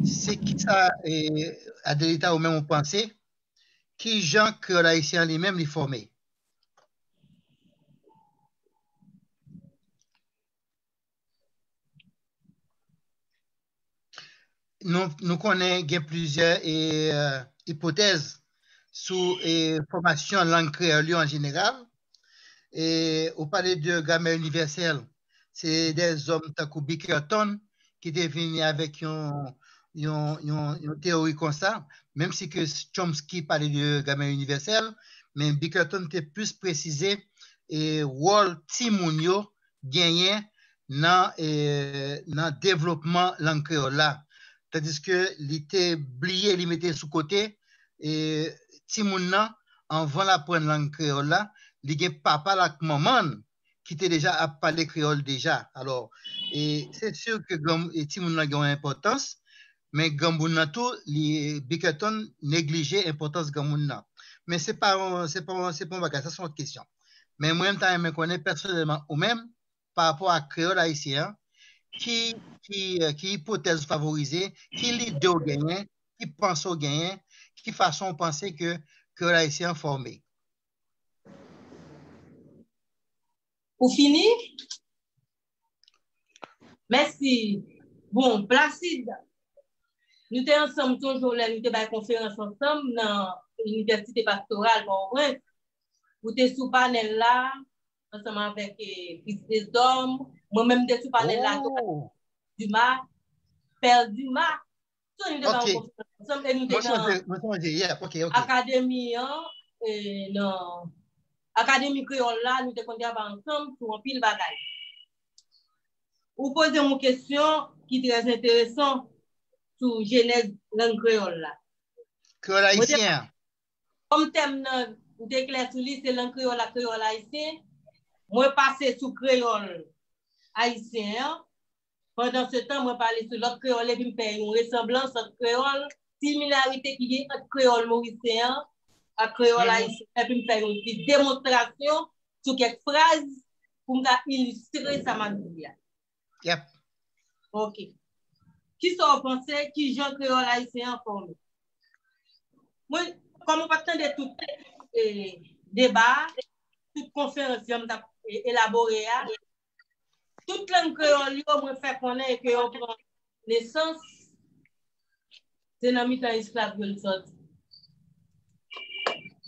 se kisa e, Adelita ou menm ou panse, ki jan kreyòl ayisyen an li menm li fòme? Nou, nou konnen gen plizyè e, ipotèz sou e, fòmasyon lang kreyòl yo an jeneral. E, ou pale de gramè inivèsèl, se de zòm tankou Bickerton ki te vini avèk yon, yon, yon, yon teyori konsa, menm si ke Chomsky pale de gramè inivèsèl, men Bickerton te plis presize e, wòl timoun yo genyen nan, e, nan devlopman lang kreyòl la. Tandiske li te bliye, li mete sou kote, e, timoun nan, anvan l aprann lang kreyòl la, li gen papa l ak manman l ki te deja ap pale kreyòl deja. Alò, e, se si ke gran, e, timoun nan gen yon enpòtans, men granmoun nan tou, li, Bickerton neglije enpòtans granmoun nan. Men se pa yon, se pa yon, se pa yon bagay, sa se yon kesyon. Men mwen, m ta renmen konnen pèsonèlman ou menm, pa rapò ak kreyòl ayisyen an, ki, ki, eh, ki ipotèz ou favorize, ki lide w genyen, ki panse w genyen, ki fason w panse ke kreyòl ayisyen an fòme? Ou fini? Mèsi. Bon, Placide, nou te ansanm tou yon lè nou te bay konferans ansanm nan Inivèsite Pastoral Pòtoprens. Ou te sou panèl la, ansanm avèk eh, Chris Desdom. Mwen menm te sou panèl la tou. Duma, Pèl Duma. Tout nou te nan yon konferans ansanm e nou te nan akademi an, e nan akademi kreyòl la, nou te konn travay ansanm sou anpil bagay. Ou poze m yon kesyon ki trè enteresan sou jenèz lang kreyòl la. Kreyòl ayisyen an. Kòm tèm nan, m te klè sou li, se lang kreyòl ak kreyòl ayisyen. Mwen pase sou kreyòl ayisyen an. Pandan se tan, mwen pale sou lòt kreyòl epi m fè yon resanblans ant kreyòl, similarite ki gen ant kreyòl morisyen an ak kreyòl ayisyen an, epi m fè yon ti demonstrasyon sou kèk fraz pou m ka ilistre sa m ap di a. Yep. Ok. Kisa w panse? Kijan kreyòl ayisyen an fòme? Mwen, kòm ou pa t tande tout eh, deba a, tout konferans jan m t ap eh, elabore a, tout lang kreyòl yo, mwen fè konnen ke yo pran nesans, se nan mitan esklav yo l sòti.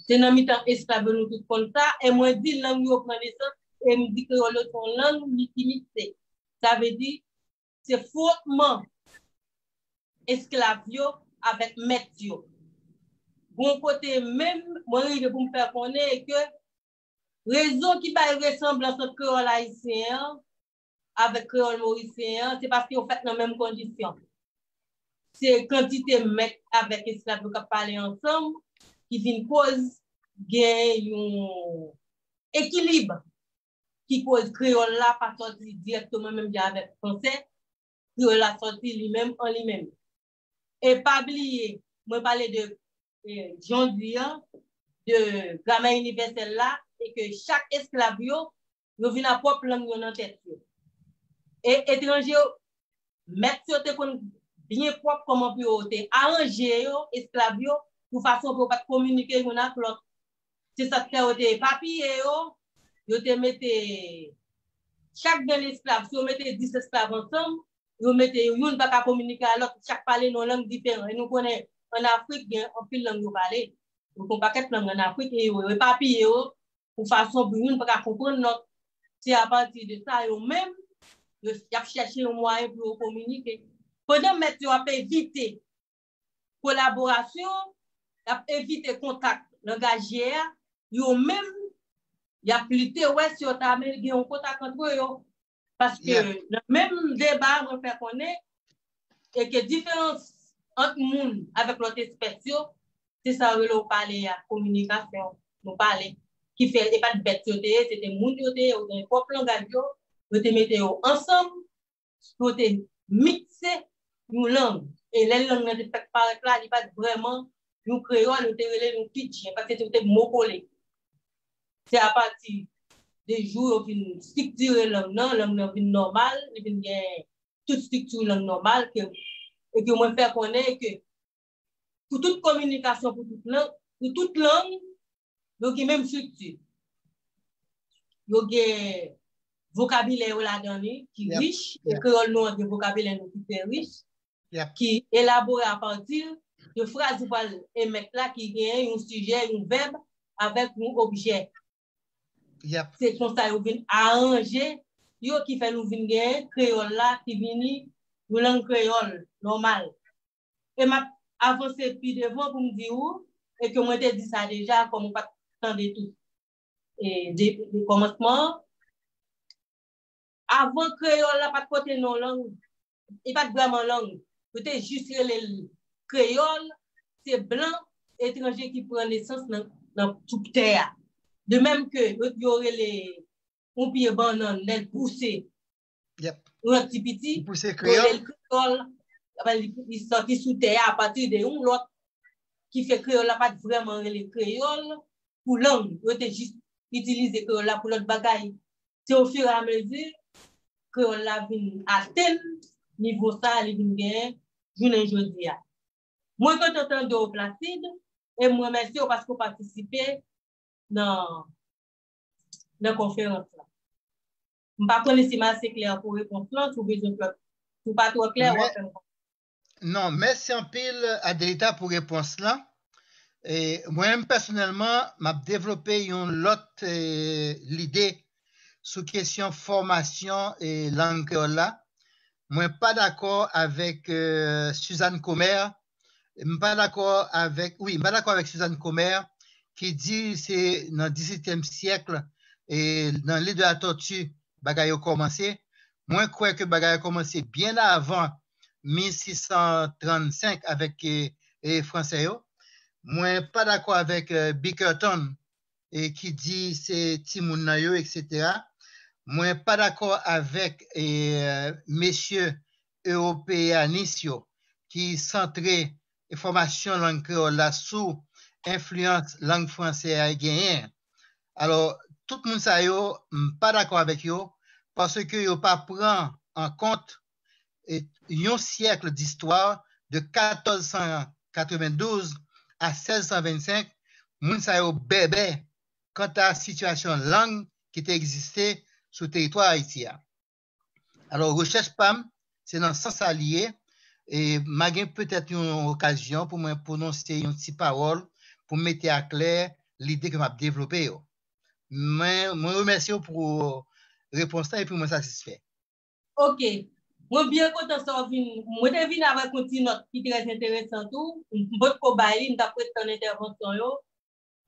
Se nan mitan esklav yo nou tout konn sa, e mwen di lang yo pran nesans, e m di kreyòl yo se yon lang mikimikse. Sa vle di, se fwotman esklav yo avèk mèt yo. Gon kote menm, mwen rive pou m fè konnen ke rezon ki bay resanblans ant kreyòl ayisyen an avèk kreyòl morisyen an, se paske yo fèt nan menm kondisyon. Se kantite mèt avèk esklav yo k ap pale ansanm ki vin koz gen yon ekilib ki koz kreyòl la pa sòti dirèkteman menm jan avèk fransè, kreyòl la sòti li menm an li menm. E pa bliye, mwen pale de eh, jan w di an, de gramè inivèsèl la, e ke chak esklav yo, yo vin ak pwòp lang yo nan tèt yo. E etranje yo, mèt yo te konn byen pwòp kòman pou yo te aranje yo, esklav yo, pou fason pou yo pa t kominike youn ak lòt. Se sa k fè yo te epapiye yo, yo te mete chak grenn esklav, si yo mete dis esklav ansanm, yo mete yo, youn pa ka kominike a lòt, chak pale nan lang diferan. E nou konnen, ann Afrik, gen anpil lang yo pale. Yo gen yon pakèt lang ann Afrik, e yo epapiye yo, pou fason pou youn pa ka konprann lòt. Se apati de sa, yo menm, yo, y ap chèche yon mwayen pou yo kominike. Pandan mèt yo ap evite kolaborasyon, y ap evite kontak langajyè a, yo menm, y ap lite wè si yo ta men gen yon kontak antre yo. Paske nan menm deba a, mwen fè konnen, e ke diferans ant moun avèk lòt espès yo, se sa yo rele w pale a, kominikasyon, nou pale. Ki fè, e pa t bèt yo te ye, se te moun yo te ye, yo gen pwòp langaj yo, yo te mete yo ansanm, pou yo te mikse yon lang. E lè lang nan te fèk parèt la, li pa t vrèman yon kreyòl, yo te rele l yon pidjin, paske se te mo kole. Se apati de jou yo vin estriktire lang nan, lang nan vin nòmal, li vin gen tout estrikti lang nòmal, ke, e ke mwen fè konnen ke pou tout kominikasyon, pou tout lang, pou tout lang, yo gen menm estrikti. Yo gen vokabilè yo ladan li ki rich, e kreyòl nou an gen vokabilè nou ki trè rich, ki elabore apati de fraz ou pral emèt la ki genyen yon sijè, yon vèb avèk yon objè. Yep. Se konsa yo vin aranje yo ki fè nou vin genyen kreyòl la ki vini yon lang kreyòl nòmal. E m ap avanse pi devan pou m di ou, e ke mwen te di sa deja, kòm ou pa t tande tout e de, de kòmansman an. Avan kreyòl la pa t pote non lang, li pa t vrèman lang. Yo te jis rele l kreyòl, se blan etranje ki pran nesans nan, nan sou tè a. De menm ke yo, yo rele yon pye bannann, lè l pouse, yep, yon ti piti, yo rele l kreyòl, li, li sòti sou tè a apati de yon lòt ki fè kreyòl la pa t vrèman rele kreyòl pou lang. Yo te jis itilize kreyòl la pou lòt bagay. Se ofiramezi kreyòl la vin atenn nivo sa a, li vin genyen jounen jodi a. Mwen kontan tande w, Placide, e m remèsye w paske w patisipe nan, nan konferans la. M pa konnen si m ase klè pou repons lan, si w bezwen klè, si w pa twò klè, w ap fè m konnen. Non, mèsi anpil, Adelita, pou repons lan. E mwen menm pèsonèlman, m ap devlope yon lòt e, lide sou kesyon fòmasyon e lang kreyòl la. Mwen pa dakò avèk e, Suzanne Comer. M pa dakò avèk, wi, m pa dakò avèk Suzanne Comer ki di se nan dizuityèm syèk e nan L'Île de la Tortue bagay yo kòmanse. Mwen kwè ke bagay yo kòmanse byen avan mil sis san trannsenk avèk e, e, Fransè yo. Mwen pa dakò avèk e, Bickerton e, ki di se timoun nan yo, etsetera. Mwen pa dakò avèk e, mesye ewopeyanis yo ki santre fòmasyon lang kreyòl la sou enfliyans lang fransè a genyen. Alò, tout moun sa yo, m pa dakò avèk yo, paske yo pa pran an kont e, yon syèk distwa de katòz san katrevendouz a sèz san vennsenk, moun sa yo bèbè kanta sitiyasyon lang ki te egziste sou teritwa Ayiti a. Alò, rechèch pa m, se nan sans sa li ye, e m a gen petèt yon okazyon pou mwen pwononse yon ti pawòl pou m mete aklè lide ke m ap devlope yo. Mwen, mwen remèsye w pou repons lan epi mwen satisfè. Ok. Mwen byen kontan sa w vin. Mwen te vin avèk yon ti nòt ki trè enteresan tou. M potko bay li, m t ap ret tann entèvansyon yo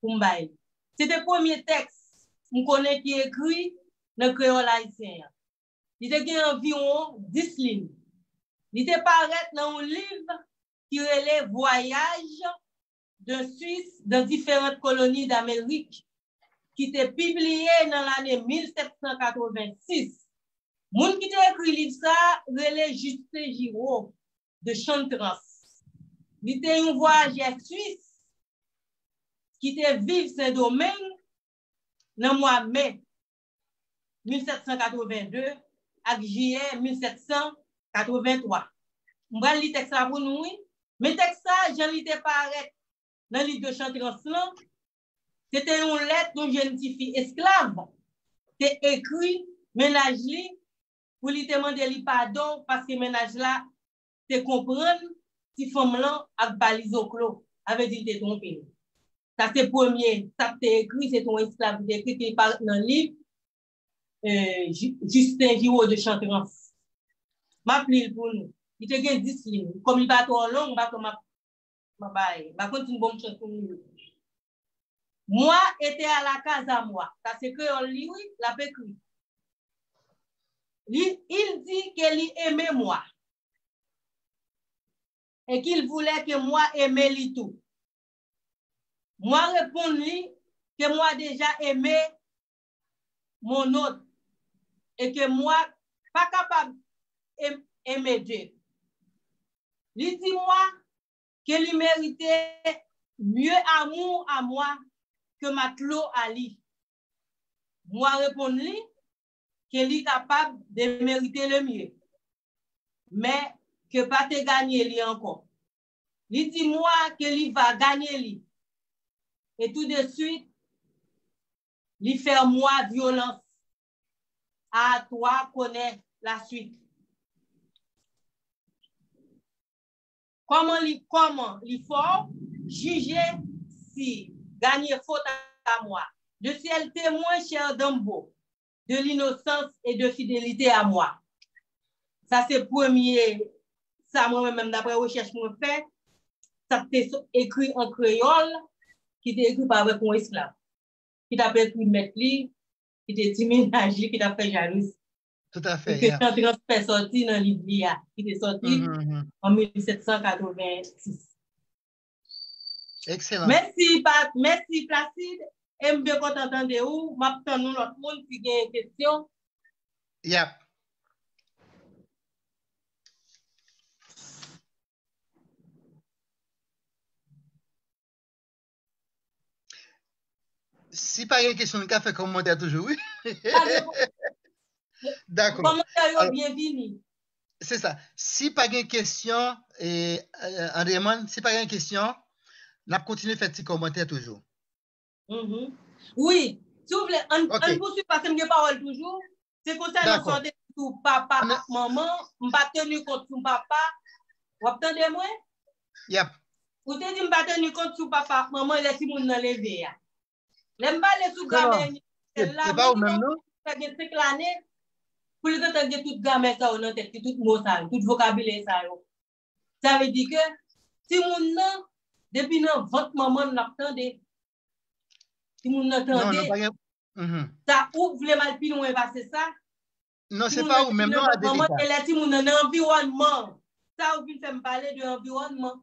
pou m bay li. Se te premye tèks m konnen ki ekri nan kreyòl ayisyen an. Li te gen anviwon dis liy. Li te parèt nan yon liv ki rele Voyage de Suisse dans différentes colonies d'Amérique, ki te pibliye nan lane mil sèt san katrevensis. Moun ki te ekri liv sa a rele Justin Giraud de Chantrans. Li te yon vwayajè swis ki te viv Sendomeng nan mwa me mil sèt san katreven de ak jiyè mil sèt san katreven twa. M pral li tèks la pou nou, wi. Men tèks sa, jan li te parèt nan liv de Chantrans lan, se te yon lèt yon jèn tifi esklav te ekri mennaj li pou li te mande li padon paske mennaj la te konprann ti fanm lan ak ba li zoklo, sa vle di li te twonpe l. Sa se premye, sa k te ekri, se te yon esklav ki te ekri, ki parèt nan liv eh, Ju- Justin Giraud de Chantrans. M ap li l pou nou. Li te gen dis liy. Kòm li pa twò long, m pa kwè m ap m ap bay. M pa konn si m bon chans pou m li l. Moi était à la case à moi. Sa se kreyòl li, wi, l ap ekri. Li, il dit que li eme moi. Et qu'il voulait que moi eme li tou. Moi reponn li que moi déjà aimé mon hôte et que moi pa kapab em- eme de. Li di moi que li merite mieux amour à moi que matlo a li. Moi reponn li que li kapab demerite le mieux, men que pa te ganye li ankò. Li di moi que li va ganye li. Et tout de suite, li fè moi violence. À toi connaît la suite. Comment li, comment li fò, jugez si, gagnez faute à moi. Je suis le témoin, cher Dambo, de l'innocence et de fidélité à moi. Sa se premye, sa mwen menm, daprè rechèch mwen fè, sa te ekri an kreyòl, ki te ekri pa avèk yon esklav, ki t ap ekri mèt li, ki te ti mennaj li, ki t ap fè jalouzi. Tout à fait, yeah. Ke Jean Transfè sòti nan liv li a, ki te sòti an mil sèt san katreven sis. Excellent. Mèsi, Pat, mèsi, Placide. E m byen kontan tande ou. M ap tann yon lòt moun ki gen kesyon. Yap. Si pa gen kesyon, nou ka fè kòmantè toujou, wi. Dakò. Kòmantè yo byenvini. Se sa. Si pa gen kesyon, e, e, Andreman, si pa gen kesyon, n ap kontinye fè ti kòmantè toujou. Wi. Si w vle, ann, ann pouswiv paske m gen pawòl toujou. Se konsa nan sa w te di sou papa ak manman, m pa teni kont sou papa. W ap tande mwen? Yap. Ou te di m pa teni kont sou papa ak manman lè timoun nan leve a. Lè m pale sou gramè inivèsèl la, mwen di nou, sa gen senk lane, pou li gentan gen tout gramè sa yo nan tèt li, tout mo sa yo, tout vokabilè sa yo. Sa vle di ke timoun nan, depi nan vant manman l, l ap tande. Timoun nan tande. Sa ou vle m al pi lwen pase sa? Non, se pa ou menm, non, Adelita. E lè timoun nan nan anviwònman, sa ou vin fè m pale de anviwònman.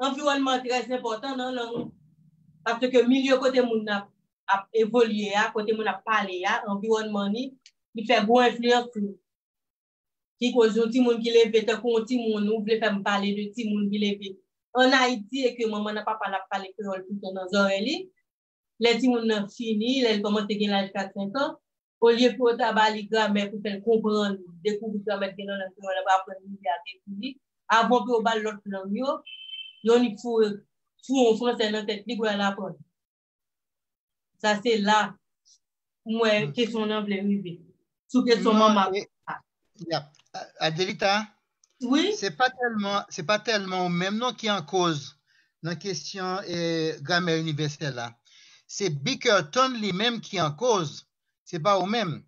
Anviwònman trè enpòtan nan lang. Paske milye kote moun ap, ap evolye a, kote moun ap pale a, anviwònman li, li fè gwo enfliyans sou li. Ki koz yon timoun ki leve tankou yon timoun, ou vle fè m pale de timoun ki leve ann Ayiti e ke manman n ak papa l ap pale kreyòl toutan nan zòrèy li. Lè timoun nan fini, lè l kòmanse gen laj kat senk an, olye pou yo ta ba li gramè pou fè l konprann, dekouvri gramè ki gen nan lang kreyòl la, pou aprann li li ak ekri li, avan pou yo ba l lòt lang yo, yo annik foure, foure yon fransè nan tèt li pou l al aprann. Sa se la m wè kesyon nan vle rive. Sou kesyon manman ak papa. Adelita, wi, se pa tèlman, se pa tèlman ou menm non ki an koz nan kesyon, e, gramè inivèsèl la. Se Bickerton li menm ki an koz, se pa ou menm.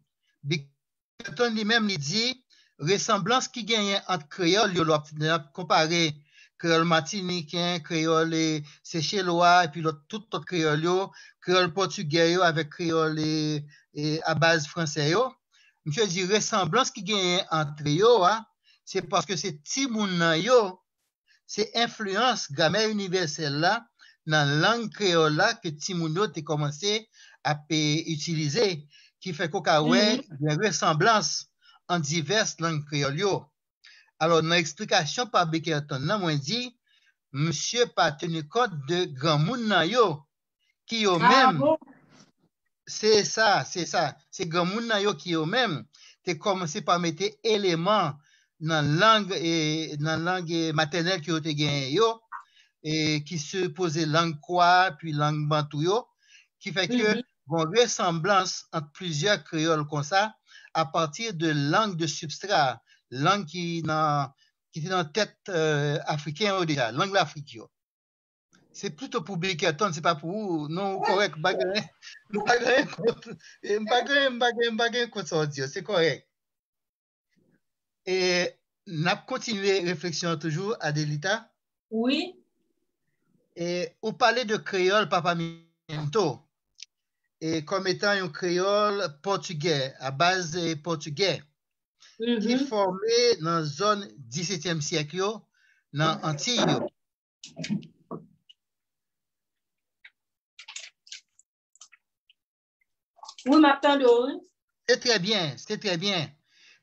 Bickerton li menm li di, resanblans ki genyen ant kreyòl yo, lè w ap, lè w ap konpare kreyòl matiniken, kreyòl, e, sechelwa, epi lòt, tout lòt kreyòl yo, kreyòl pòtigè yo avèk kreyòl, e, e, a baz fransè yo. Misye di resanblans ki genyen ant yo a, se paske se timoun nan yo, se enfliyans gramè inivèsèl la nan lang kreyòl la ke timoun yo te kòmanse ap, e, itilize, ki fè ke w ka wè gen resanblans ant divès lang kreyòl yo. Alò, nan eksplikasyon pa Bickerton nan, mwen di, misye pa teni kont de granmoun nan yo, ki yo menm, se sa, se sa, se granmoun nan yo ki yo menm te kòmanse pa mete eleman nan lang, e, nan lang, e, matènèl ke yo te genyen yo, e, ki sipoze lang kwa, pi lang bantou yo, ki fè ke gon resanblans ant plizyè kreyòl konsa, apati de lang de sibstra, lang ki nan, ki te nan tèt, e, Afriken yo deja, lang Lafrik yo. Se plito pou Bickerton, se pa pou ou. Non, ou kòrèk, m pa gen, m pa gen kont. E, m pa gen, m pa gen, m pa gen kont sa w di yo, se kòrèk. E n ap kontinye refleksyon an toujou, Adelita. Wi. E ou pale de kreyòl Papa Minto, e kòm etan yon kreyòl pòtigè, a baz, e, pòtigè, ki fòme nan zòn disetyèm syèk yo, nan Antiy yo. Wi, m ap tande w, wi. Se trè byen, se trè byen.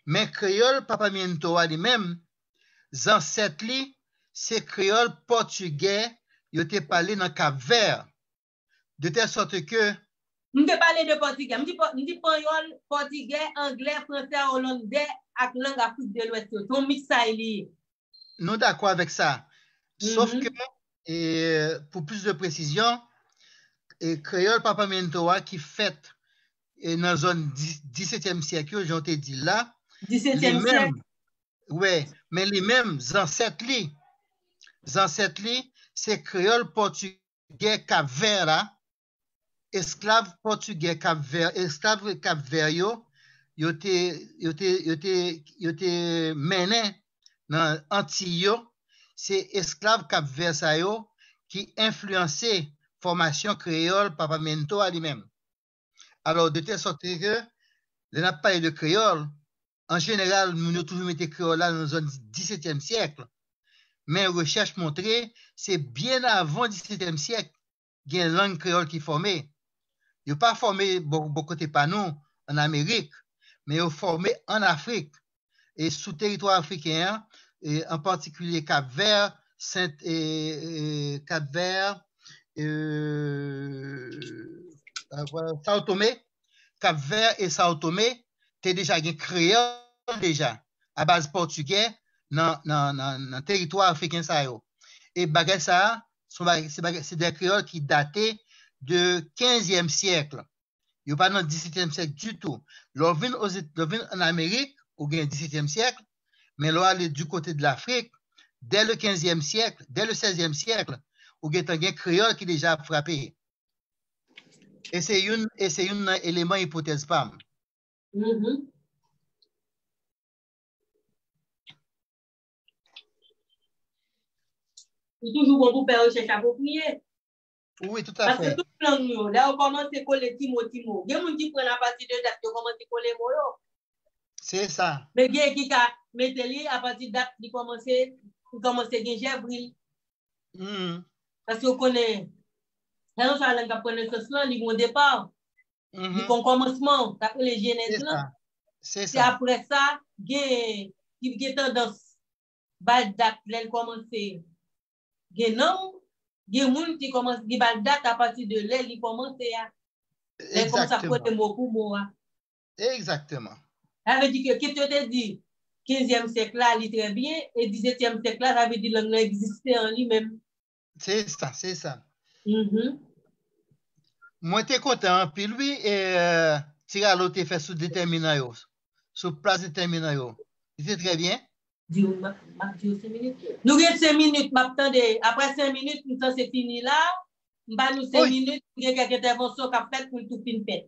Men kreyòl Papa Minto a li menm, zansèt li, se kreyòl pòtigè yo te pale nan Kap Vè. De tèl sòt ke... M te pale de pòtigè. M di pò-, m di panyòl, pòtigè, anglè, fransè, olandè ak lang Afrik de Lwès yo. Se yon miksay li ye. Nou dakò avèk sa. Sof ke, e, pou plis de presizyon, e, kreyòl Papa Minto a ki fèt, e, nan zòn di-, disetyèm syèk yo, jan w te di l la, li menm, wi, men li menm, zansèt li, zansèt li, se kreyòl pòtigè Kapvè la, esklav pòtigè Kapvè, esklav Kapvè yo, yo te, yo te, yo te, yo te mennen nan Antiy yo, se esklav Kapvè sa yo ki enfliyanse fòmasyon kreyòl Papa Mento a li menm. Alò, de tèl sòt ke, lè n ap pale de kreyòl, an jeneral, moun yo toujou mete kreyòl la nan zòn disetyèm syèk. Men rechèch montre, se byen avan disetyèm syèk, gen lang kreyòl ki fòme. Yo pa fòme bò, bò kote pa nou, ann Amerik, men yo fòme ann Afrik. E sou teritwa afriken an, e an patikilye Kapvè, Sent, e, e, Kapvè, e, Sao Tome, Kapvè e Sao Tome te deja gen kreyòl deja, a baz pòtigè nan, nan, nan, nan teritwa afriken sa yo. E bagay sa a, se yon bagay, se bagay, se de kreyòl ki date de kenzyèm syèk. Yo pa nan disetyèm syèk ditou. Lè w vin Oze-, lè w vin ann Amerik, ou gen disetyèm syèk, men lè w ale du côté de l'Afrique, dès le kenzyèm syèk, dès le sèzyèm syèk, ou gentan gen kreyòl ki deja ap frape. E se youn, e se youn nan eleman ipotèz pa m. Mhm. Li toujou bon pou fè rechèch apwopriye. Wi, toutafè. Paske tout lang yo, lè yo kòmanse kole ti mo, ti mo. Gen moun ki pran apati de dat yo kòmanse kole mo yo. Se sa. Men gen ki ka mete li apati dat li kòmanse, li kòmanse gen jèbril. Mm. Paske w konnen, lè yon sa lang ap pran nesans lan, li gon depa. Li gon kòmansman, sa k rele jenèz lan. Se apre sa, gen, ki gen tandans bay dat lè l kòmanse gen nanm, gen moun ki kòmanse, ki bay dat apati de lè li kòmanse a. Lè l kòmanse ap kote mo pou mo a. Egzakteman. Sa vle di ke kit yo te di kenzyèm syèk la, li trè byen, e disetyèm syèk la, sa vle di lang nan egziste an li menm. Se sa, se sa. Mwen te kontan anpil, wi, e ti rale w te fè sou detèminan yo, sou plas detèminan yo. Li te trè byen. Di w, m ap di w senk minit. Nou gen senk minit, m ap tande. Apre senk minit, m sanse fini la. M ba nou senk minit, gen kèk entèvansyon k ap fèt pou l tou fin fèt.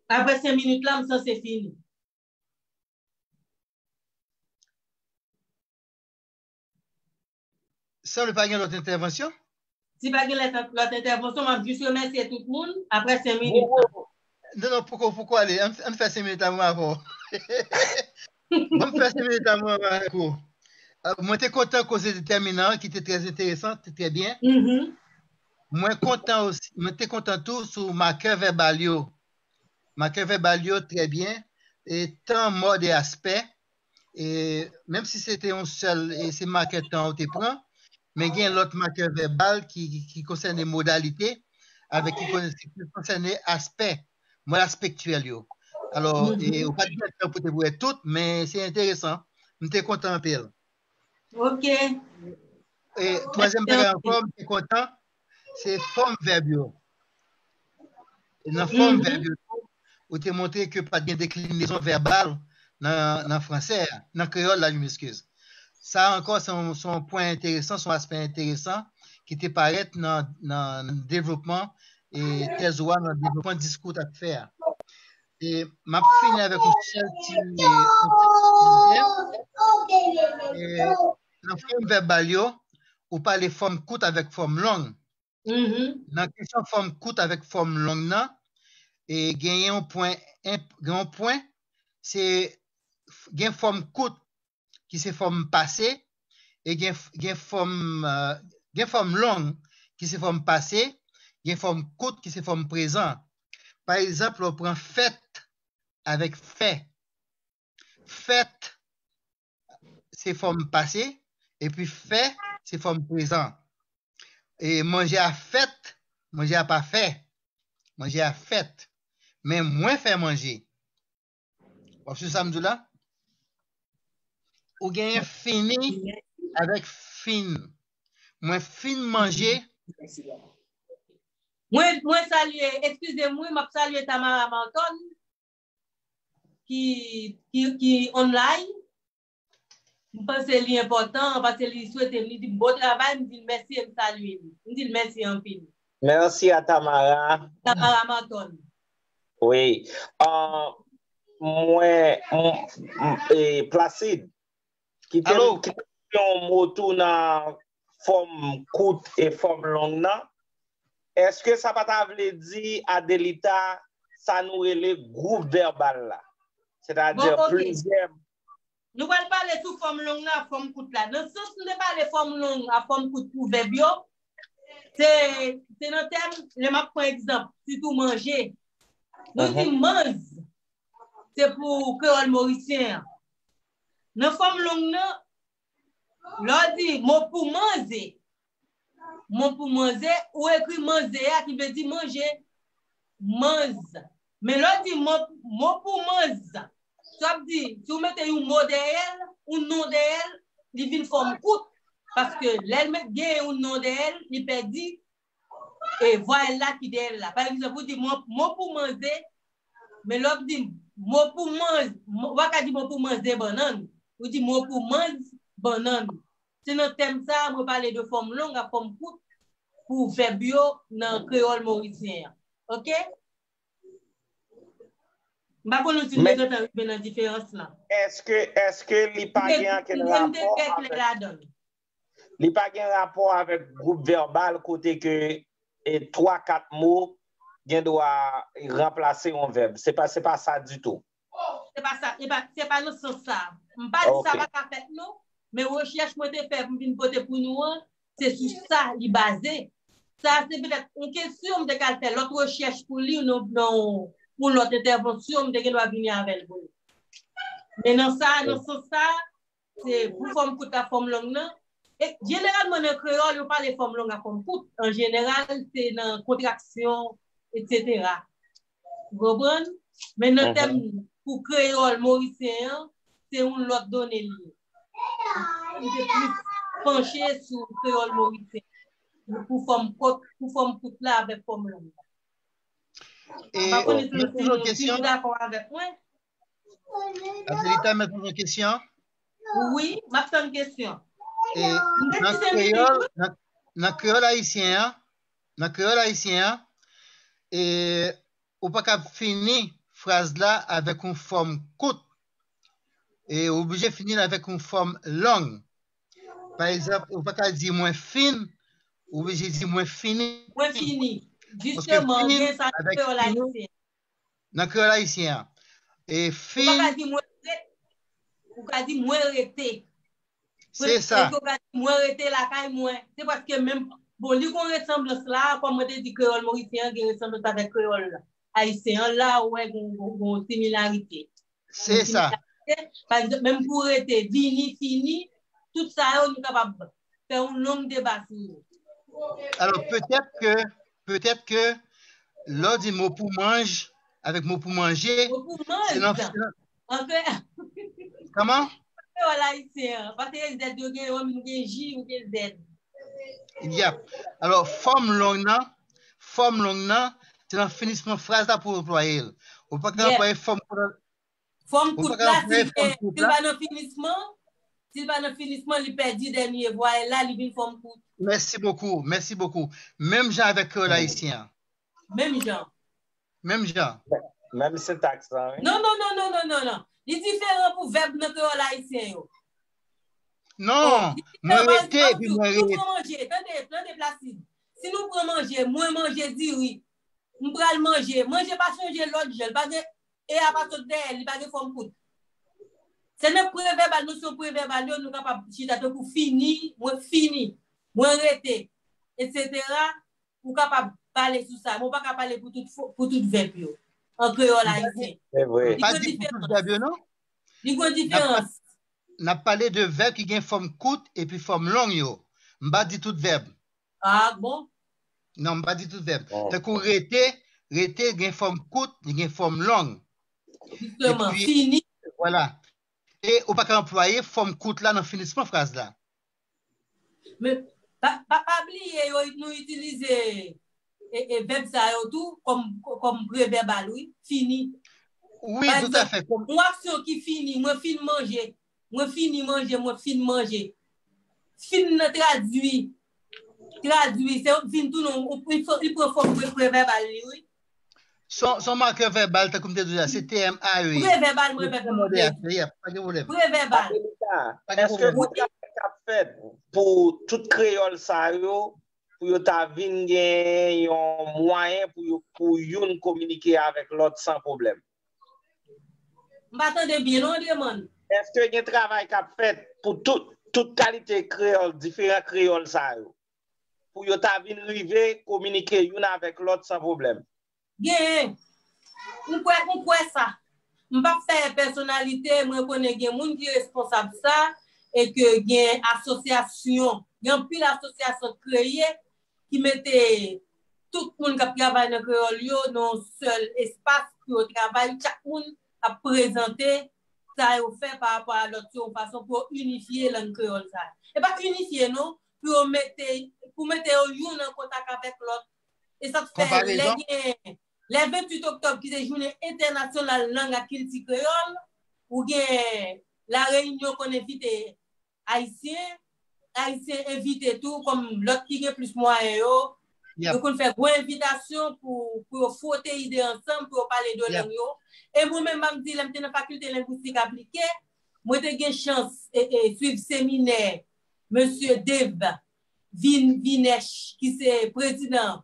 Apre senk minit la, m sanse fini. Sanble pa gen lòt entèvansyon? Si pa gen lòt, lòt entèvansyon, m ap jis remèsye tout moun. Apre senk minit la. Non, non, poko, poko ale. Ann, ann fè senk minit la mwen avè w. Ann fè senk minit la mwen avè w. Mwen te kontan koze detèminan ki te trè enteresan, te trè byen. Mwen kontan osi, mwen te kontan tou sou makè vèbal yo. Makè vèbal yo trè byen. E tan, mòd e aspè. E menm si se te yon sèl, e se makè tan ou te pran, men gen lòt makè vèbal ki, ki, ki konsène modalite, avèk ki konsène aspè, mòd aspektyèl yo. Alò, e, ou pa t gen tan pou te wè tout, men se enteresan. M te kontan anpil. Ok. E twazyèm bagay ankò, m te kontan, se fòm vèb yo. E nan fòm vèb yo tou, ou te montre ke pa t gen deklinezon vèbal nan, nan fransè a, nan kreyòl la, je m'excuse. Sa ankò, se yon, se yon pwen enteresan, se yon aspè enteresan ki te parèt nan, nan, nan devlopman e tèz ou a, nan devlopman diskou w t ap fè a. E m ap fini avèk yon sèl ti, yon sèl ti kòmantè. E nan fòm vèbal yo, ou pale fòm kout avèk fòm long. Nan kesyon fòm kout avèk fòm long nan, e genyen yon pwen, gen yon pwen, se gen fòm kout ki se fòm pase, e gen, gen fòm, gen fòm long ki se fòm pase, gen fòm kout ki se fòm prezan. Pa egzanp, lè w pran fèt avèk fè. Fèt se fòm pase, epi fè se fòm prezan. E manje a fèt, manje a pa fè. Manje a fèt. Men mwen fè manje. W ap swiv sa m di w la? Ou genyen fini avèk fin. Mwen fin manje. Mwen, mwen salye, eskize m wi, m ap salye Tamara Marton ki, ki, ki online. M panse li enpòtan, paske li swete m, li di m bon travay, m di l mèsi e m salye li. M di l mèsi anpil. Merci à Tamara. Tamara Marton. Oui. Uh, mwen, m, m, e, Placide, kite m kite m di yon mo tou nan fòm kout e fòm long nan. Èske sa pa ta vle di, Adelita, sa nou rele gwoup vèbal la? Sètadi bon, okay. Plizyè Nou pral pale sou fòm long nan ak fòm kout la. Nan sans nou te pale fòm long ak fòm kout pou vèb yo, se se nan tèm, lè m ap pran egzanp, sitou manje. Nou di manz, se pou kreyòl morisyen an. Nan fòm long nan, lè w di mo pou manze, mo pou manze, ou ekri manze a ki vle di manje. Manz. Men lè w di mo, mo pou manz, sa w ap di, si w mete yon mo dèyè l, yon non dèyè l, li vin fòm kout. Paske lè l met gen yon non dèyè l, li pèdi e vwayèl la ki dèyè l la. Pa egzanp, ou di mo, mo pou manze, men lè w ap di mo pou manz, ou pa ka di mo pou manze bannann. Ou di mo pou manz bannann. Se nan tèm sa a mwen pale de fòm long ak fòm kout pou vèb yo nan kreyòl morisyen an. Oke? M pa konnen si m te gentan rive nan diferans lan. Èske, èske li pa gen ankenn rapò avèk, li pa gen rapò avèk gwoup vèbal kote ke e twa, kat mo gen dwa ranplase yon vèb? Se pa, se pa sa ditou. Se pa sa, se pa, se pa nan sans sa. M pa di sa pa ka fèt non, men rechèch mwen te fè pou m vin pote pou nou an, se sou sa li baze. Sa se petèt yon kesyon m te ka al fè lòt rechèch pou li, non, non, pou lòt entèvansyon, m te gen dwa vini avè l pou li. Men nan sa, nan sans sa, se pou fòm kout ak fòm long nan. E jeneralman nan kreyòl, yo pale fòm long ak fòm kout. An jeneral, se nan kontraksyon, etsetera. Ou konprann? Men nan tèm pou kreyòl morisyen an, se yon lòt done li ye. Li te plis panche sou kreyòl morisyen. Pou fòm kout, pou fòm kout la avèk fòm long la. E, m ap poze yon kesyon. Dakò avèk mwen? Adelita, m ap poze yon kesyon. Wi, m ap tann kesyon. E, nan kreyòl, nan, nan kreyòl ayisyen an, nan kreyòl ayisyen an, e, ou pa ka fini fraz la avèk yon fòm kout. E ou oblije fini l avèk yon fòm long. Pa egzanp, ou pa ka di mwen fin, ou oblije di mwen fini. Mwen fini. Jisteman, gen sa nan kreyòl ayisyen. Nan kreyòl ayisyen an. E fin. Ou pa ka di mwen rete. Ou ka di mwen rete. Se sa. Ou ka di mwen rete lakay mwen. Se paske menm, bon, li gon resanblans la, kòm mwen te di kreyòl morisyen an gen resanblans avèk kreyòl ayisyen an, la ou wè gon, gon, gon similarite. Se sa. Pa egzanp, menm pou rete, vini, fini, tout sa yo nou kapab fè yon long deba sou yo. Alò, petèt ke, petèt ke, lè w di mo pou manj, avèk mo pou manje, mo pou manj, se nan, an kreyòl. Kòman? An kreyòl ayisyen an, paske zèd yo gen, ou gen ji, ou gen zèd. Yap. Alò, fòm long nan, fòm long nan, se nan finisman fraz la pou w anplwaye l. Ou pa ka anplwaye fòm kout la. Fòm kout la, si l pa nan finisman, si l pa nan finisman, li pèdi dènye vwayèl la, li vin fòm kout. Merci beaucoup, merci beaucoup. Menm jan avèk kreyòl ayisyen an. Menm jan. Menm jan. Menm sentaks lan, wi. Non, non, non, non, non, non, non. Li diferan pou vèb nan kreyòl ayisyen yo. Non, mwen rete epi mwen rete. Si nou pran manje, tande, tande Placide. Si nou pran manje, mwen manje diri. M pral manje. Manje pa chanje lòd jan. Li pa gen e a pa sot dèyè, li pa gen fòm kout. Se nan prevèbal, nosyon prevèbal yo, nou kapab chita tankou fini, mwen fini, mwen rete, etsetera. Ou kapab pale sou sa, men w pa ka pale pou tout, pou tout vèb yo an kreyòl ayisyen. Se vre. Pa di pou tout vèb yo, non? Li gon diferans. N ap pale de vèb ki gen fòm kout epi fòm long yo. M pa di tout vèb. Ah, bon? Non, m pa di tout vèb. Tankou rete, rete gen fòm kout, li gen fòm long. Jisteman, fini. Vwala. E ou pa ka anplwaye fòm kout la nan finisman fraz la. Men, pa, pa, pa bliye, yo, nou itilize e, e vèb sa yo tou kòm, kòm prevèbal, wi. Fini. Wi, toutafè. Yon aksyon ki fini, mwen fin manje. Mwen fini manje, mwen fin manje. Fin nan tradui. Tradui, se vin tounen, li pran fòm pre-, prevèbal li, wi. Se yon makè vèbal, tankou m te di w la, se T M A E. Prevèbal, mwen vèbal. Pa gen pwoblèm. Èske gen travay k ap fèt pou tout kreyòl sa yo, pou yo ta vin gen yon mwayen pou yo, pou youn kominike avèk lòt san pwoblèm? M pa tande byen non, Andremann. Èske gen travay k ap fèt pou tout, tout kalite kreyòl, diferan kreyòl sa yo? Pou yo ta vin rive kominike youn avèk lòt san pwoblèm? Genyen. M kwè, m kwè sa. M p ap fè pèsonalite, mwen konnen gen moun ki responsab sa, e ke gen asosyasyon, gen anpil asosyasyon kreye ki mete tout moun k ap travay nan kreyòl yo nan yon sèl espas pou yo travay, chak moun ap prezante sa yo fè pa rapò a lòt yo, yon fason pou yo inifye lang kreyòl sa. E pa inifye non, pou yo mete, pou mete yo youn an kontak avèk lòt. E sa k fè lè gen, lè venntuit oktòb ki se jounen entènasyonal lang ak kilti kreyòl, ou gen La Reyinyon konn envite Ayisyen, Ayisyen envite tou, kòm lòt ki gen plis mwayen yo, yo konn fè gwo envitasyon pou, pou yo fwote ide ansanm, pou yo pale de lang yo. E mwen menm, m ap di, lè m te nan fakilte lengwistik aplike, mwen te gen chans e, e, swiv seminè mesye Dave Vin, Vinesh, ki se prezidan,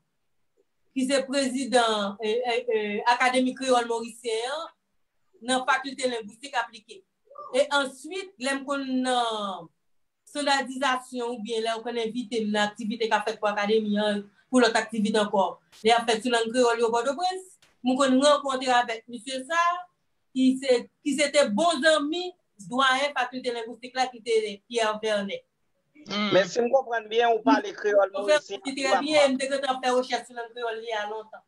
ki se prezidan e, e, e, Akademi Kreyòl Morisyen an, nan fakilte lengwistik aplike. E answit, lè m konn nan estandadizasyon oubyen lè yo konn envite m nan aktivite k ap fèt pou akademi an, pou lòt aktivite ankò, lè y ap fèt sou lang kreyòl yo Pòtoprens, m konn rankontre avèk misye sa, ki se, ki se te bon zanmi dwayen fakilte lengwistik la ki te Pierre Vernet. Men si m konprann byen, ou pale kreyòl morisyen. Ou fè trè byen, m te gentan ap fè rechèch sou lang kreyòl li a lontan.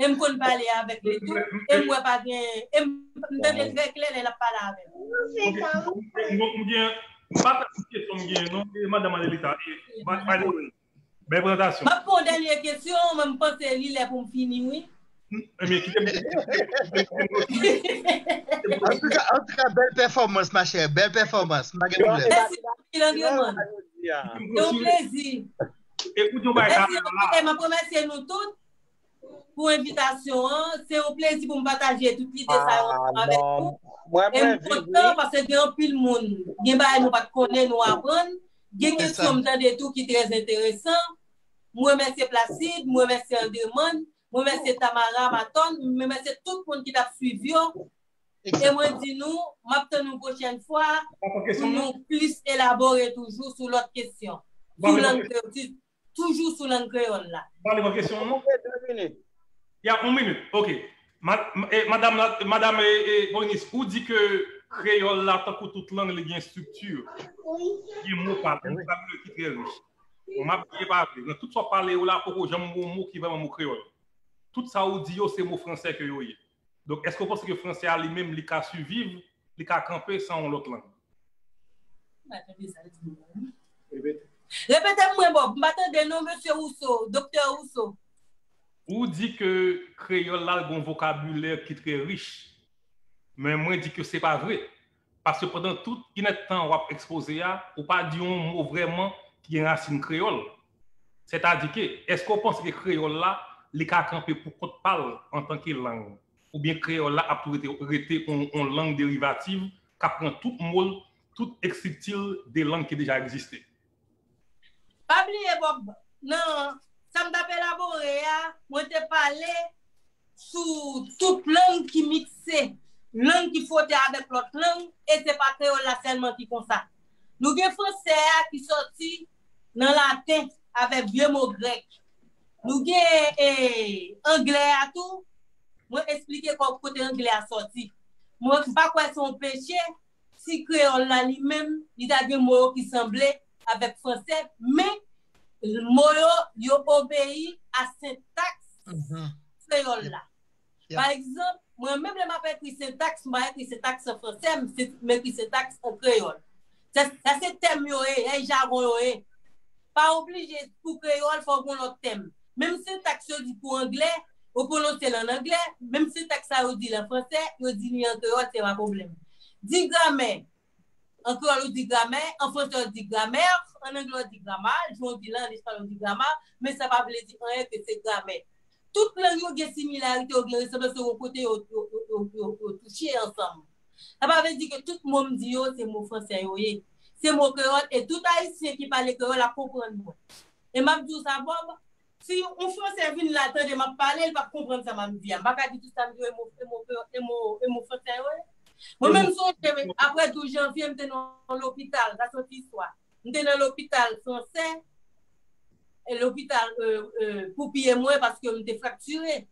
E m konn pale avèk li tou. E m wè pa gen. E m tande trè klè lè l ap pale avè m. M gen. M pa fè tout kesyon m gen non. E madanm Anelita. E, by the way, bèl prezantasyon. M ap fè yon dènye kesyon, men m panse li lè pou m fini, wi. Ebyen, kite m. Antouka, antouka, bèl pèfòmans, machè. Bèl pèfòmans. M pa gen pwoblèm. Mèsi anpil, Andremann. Se yon plezi. Ekout yon bagay. Mèsi anpil. M ap remèsye nou tout pou envitasyon an. Se yon plezi pou m pataje tout lide sa yo ansanm avèk nou. E m kontan paske gen anpil moun, gen bagay nou pa t konnen, nou aprann. Gen kesyon m tande tou ki trè enteresan. M remèsye Placide, m remèsye Andremann, m remèsye Tamara Maton, m remèsye tout moun ki t ap swiv yo. E mwen di nou, m ap tann nou pwochèn fwa pou nou plis elabore toujou sou lòt kesyon. Sou lang kreyòl, toujou sou lang kreyòl la. Pale mwen kesyon non. Ya, yon minit. Ok. Madanm, madanm Polynice, ou di ke kreyòl la, tankou tout lang, li gen estrikti, gen mo pa l, gen vokabilè ki trè rich. Bon, m ap di e pa vre. Nan tout sa w pale yo la, poko janm gen yon mo ki vrèman mo kreyòl. Tout sa ou di yo, se mo fransè ke yo ye. Donk, èske w panse ke fransè a li menm, li ka siviv, li ka kanpe san yon lòt lang? Repete m mwen, Bob. M pa tande non, mesye Rousseau, doktè Rousseau. Ou di ke kreyòl la, l gen yon vokabilè ki trè rich. Men mwen di ke se pa vre. Paske pandan tout inèdtan w ap ekspoze a, ou pa di yon mo vrèman ki gen rasin kreyòl. Sètadi ke, èske w panse ke kreyòl la, li ka kanpe pou kont pa l antanke lang? Oubyen kreyòl la ap tou rete, rete yon, yon lang derivativ k ap pran tout mo l, tout estrikti l de lang ki deja egziste? Pa bliye, Bob, nan sa m t ap elabore a, mwen te pale sou tout lang ki mikse, lang ki fwote avèk lòt lang, e se pa kreyòl la sèlman ki konsa. Nou gen fransè a ki sòti nan laten avèk vye mo grèk. Nou gen e, anglè a tou. Mwen esplike kò-, kote anglè a sòti. Mwen m pa kwè se yon peche si kreyòl la li menm, li ta gen mo yo ki sanble avèk fransè, men mo yo, yo obeyi a sentaks kreyòl la. Pa egzanp, mwen menm lè m ap ekri sentaks, m pa ekri sentaks an fransè, m se-, m ekri sentaks an kreyòl. Sa, sa se tèm yo ye, e jagon yo ye. Pa oblije pou kreyòl, fò w gen yon lòt tèm. Menm sentaks yo di pou anglè, ou pwononse l an anglè, menm sentaks sa yo di l an fransè, yo di li an kreyòl, se pa pwoblèm. Di gramè, An kreyòl, ou di gramè, an fransè, ou di gramè, an anglè, ou di grama, jan w di la, an espayòl, ou di grama, men sa pa vle di anyen ke se gramè. Tout lang yo gen similarite, yo gen resanblans, se yon kote yo, yo, yo, yo, yo, yo touche ansanm. Sa pa vle di ke tout mo m di yo, se mo fransè yo ye. Se mo kreyòl, e tout Ayisyen ki pale kreyòl ap konprann mwen. E m ap di w sa, Bob, si yon fransè vin la tande m ap pale, li p ap konprann sa m ap di a. M pa ka di tout sa m di yo, e mo, e mo, e mo, e mo fransè yo ye. Mwen menm sonje, apre douz janvye, m te nan lopital, sa se yon ti istwa. M te nan lopital fransè, e lopital, e, e, pou piye mwen paske m te fraktire.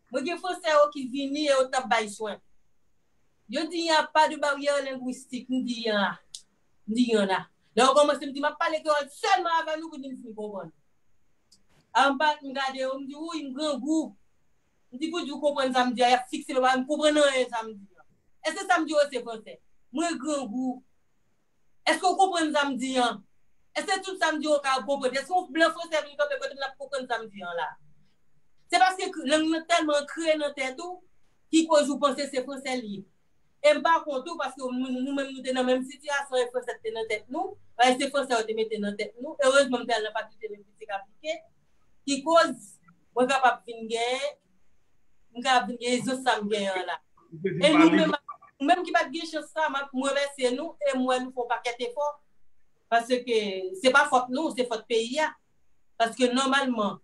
Mwen gen fransè yo ki vini e yo t ap bay swen. Yo di, y a pas de barrière linguistique, m di, y a, m di, y en a. Lè yo kòmanse, m di, m ap pale kreyòl sèlman avè nou pou di m fin konprann. Avan m pa, m gade yo, m di, wouy, m grangou. M di, pou di w konprann sa m di a, y ap fikse, m pa m konprann anyen sa m di a. Èske sa m di yo se fransè? Mwen grangou. Èske w konprann sa m di an? Èske tout sa m di yo ka konprann? Èske yon blan fransè vin kanpe kote m n ap konprann sa m di an la? Se paske k- lang nan tèlman ankre nan tèt ou, ki koz ou panse se fransè l ye. E m pa kont ou, paske nou, nou menm nou te nan menm sitiyasyon e fransè te nan tèt nou, paske se fransè yo te mete nan tèt nou. Erezman m te al nan fakilte lengwistik aplike, ki koz mwen kapab vin gen, m kapab vin gen egzans sa m genyen an la. E nou menm, nou menm ki pa t gen chans sa, m ap, m remèsye nou e m wè nou fè yon pakèt efò. Paske se pa fòt nou, se fòt peyi a. Paske nòmalman,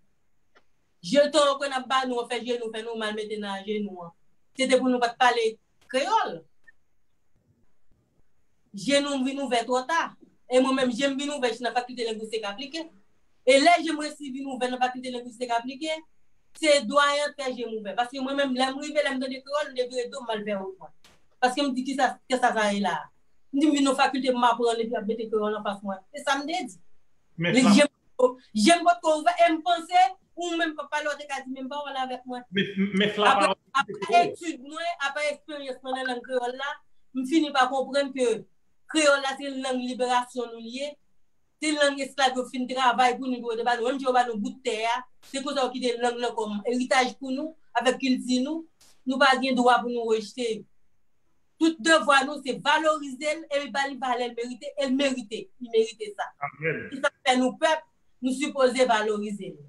jeton yo ke n ap ba nou, fè jenou, fè nou mal mete nan jenou an. Se te pou nou pa t pale kreyòl. Je nou vin ouvè twò ta. E mwen menm, je m vin ouvè nan fakilte lengwistik aplike. E lè je m resi vin ouvè nan fakilte lengwistik aplike, se dwayen an k fè je m ouvè. Paske mwen menm, lè m rive, lè m tande kreyòl, m te vire do m, m al vè wout mwen. Paske m di, kisa, kisa sa ye la? M di, m vin nan fakilte pou m aprann epi y ap mete kreyòl anfas mwen. Se sa m te di. Men Li, je m, je m potko ouvè, e m panse, ou menm k ap pale, w te ka di menm pawòl avèk mwen. Men, men Fla, apa, apa etid mwen, apa eksperyans mwen nan lang kreyòl la, m fini pa konprann ke kreyòl la se lang liberasyon nou li ye. Se lang esklav yo fin travay pou nou, pou yo te ba nou. Menm jan yo ba nou bout tè a, se konsa yo kite lang nan kòm eritaj pou nou, avèk kilti nou. Nou pa gen dwa pou nou rejte. Tout devwa nou, se valorize l, epi ba li valè l merite, e l merite. Li merite sa. Amèn. Se sa k fè nou pèp, nou sipoze valorize l.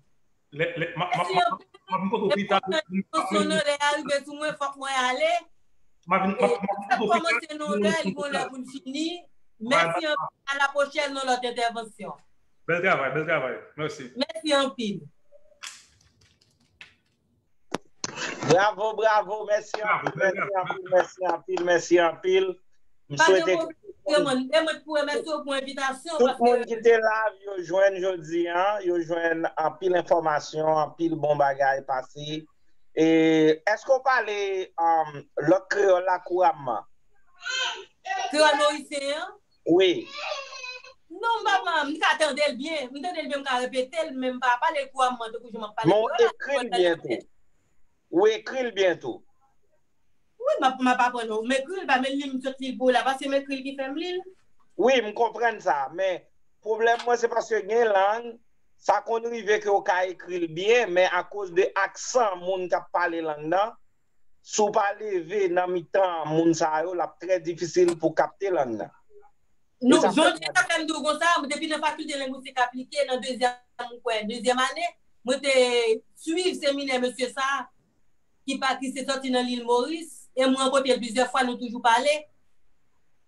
Lè, lè, m ap, m ap, Mèsi m ap, anpil. M ap vin kote w pita. Enpòtan, etansyon nan lè a rive sou mwen, fòk mwen ale. M ap vin, m ap, m ap vin kote w pita. Sa kòmanse nan yon lè, li gon lè pou l fini. Mèsi anpil. A la pwochèn nan lòt entèvansyon. Bèl travay, bèl travay. Mèsi. Mèsi anpil. Bravo, bravo, mèsi anpil, mèsi anpil, mèsi anpil, mèsi anpil. M swete tout moun ki te la, yo jwenn jodi a, yo jwenn anpil enfòmasyon, anpil bon bagay pase. E èske w pale, um, lòt kreyòl la kouramman? Kreyòl morisyen an? Wi. Non, m pa, m ka tande l byen. M tande l byen, m ka repete l, men m pa pale l kouramman tankou jan m ap pale kreyòl la. Men w ekri l byen tou. Ou ekri l byen tou. Wi, m ap, m ap aprann ou. M ekri l, pa men li m sot li pou la, paske m ekri l ki fè m li l. Wi, m konprann sa, men pwoblèm mwen se paske gen lang, sa konn rive ke w ka ekri l byen, men akoz de aksan moun k ap pale lang nan, si w pa leve nan mitan moun sa yo, l ap trè difisil pou w kapte lang nan. Non, jan w di sa fè m di w konsa, depi nan fakilte lengwistik aplike, nan dezyèm, m kwè, dezyèm ane, mwen te swiv seminè mesye sa a, ki pa, ki se sòti nan lil Moris, e m rankontre l plizyè fwa, nou toujou pale.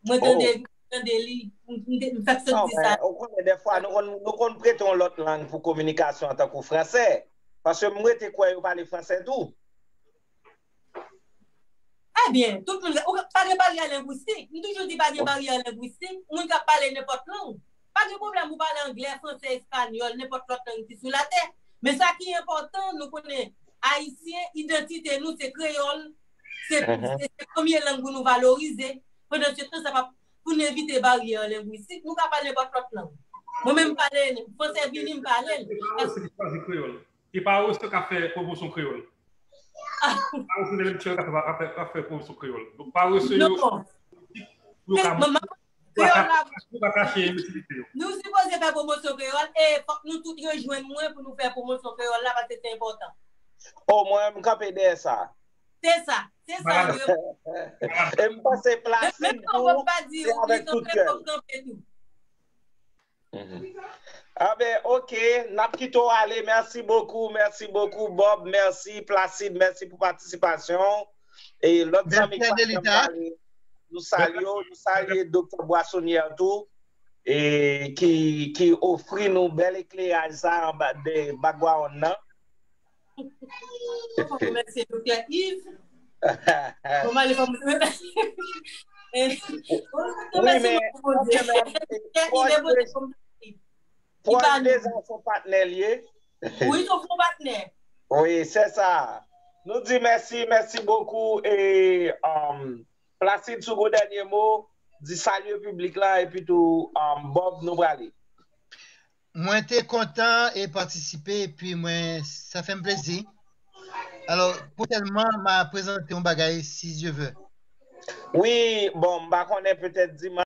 Mwen tande, tande li, m, m, m fèk sot di sa. Ou konnen, dèfwa, nou konn, nou konn prete yon lòt lang pou kominikasyon an tankou fransè. Paske m rete kwè yo pale fransè tou. Ebyen, tout moun, ou, pa gen baryè lengwistik. M toujou di pa gen baryè lengwistik. Moun ka pale nenpòt lang. Pa gen pwoblèm ou pale anglè, fransè, espanyòl, nenpòt lòt lang ki sou latè. Men sa ki enpòtan, nou konnen Ayisyen, idantite nou se kreyòl. Se, se, se premye lang pou nou valorize. Pandan se tan, sa pa pou n evite baryè lengwistik, nou ka pale nenpòt lòt lang. Mwen menm m pale, fransè vini, m pale l. Se pa yo se ki chwazi kreyòl. E pa yo se k ap fè pwomosyon kreyòl. Pa yo se entelektyèl k ap fè, k ap fè, k ap fè pwomosyon kreyòl. Donk, pa yo se yo, pou yo ka, pou yo ka kache enbesilite yo. Nou sipoze fè pwomosyon kreyòl e fòk nou tout rejwenn mwen pou nou fè pwomosyon kreyòl la, paske se enpòtan. O, mwen, m kanpe dèyè sa. Se sa. Se sa m yo. E m panse Placide tou, se avèk tout kè l. Ah ben, ok, n ap kite w ale. Mèsi bokou, mèsi bokou, Bob, mèsi, Placide, mèsi pou patisipasyon w. E lòt zanmi k pa janm pale, nou salye w, nou salye Doktè Boissonnière tou, e ki, ki ofri nou bèl ekleraj sa anba de background nan. Fò m remèsye Doktè Yves. Fò m ale fò m remèsye. Wi, men, pwòch Deza se yon patnè l ye. Wi, se yon patnè. Wi, se sa. Nou di mèsi, mèsi bokou. E um, Placide, sou gwo dènye mo, di salye piblik la, epi tou um, Bob, nou prale. Mwen te kontan e patisipe, epi mwen, sa fè m plezi. Alò, pwochènman, m a prezante yon bagay, si Dye vle. Wi, bon, m pa konnen, petèt dimanch.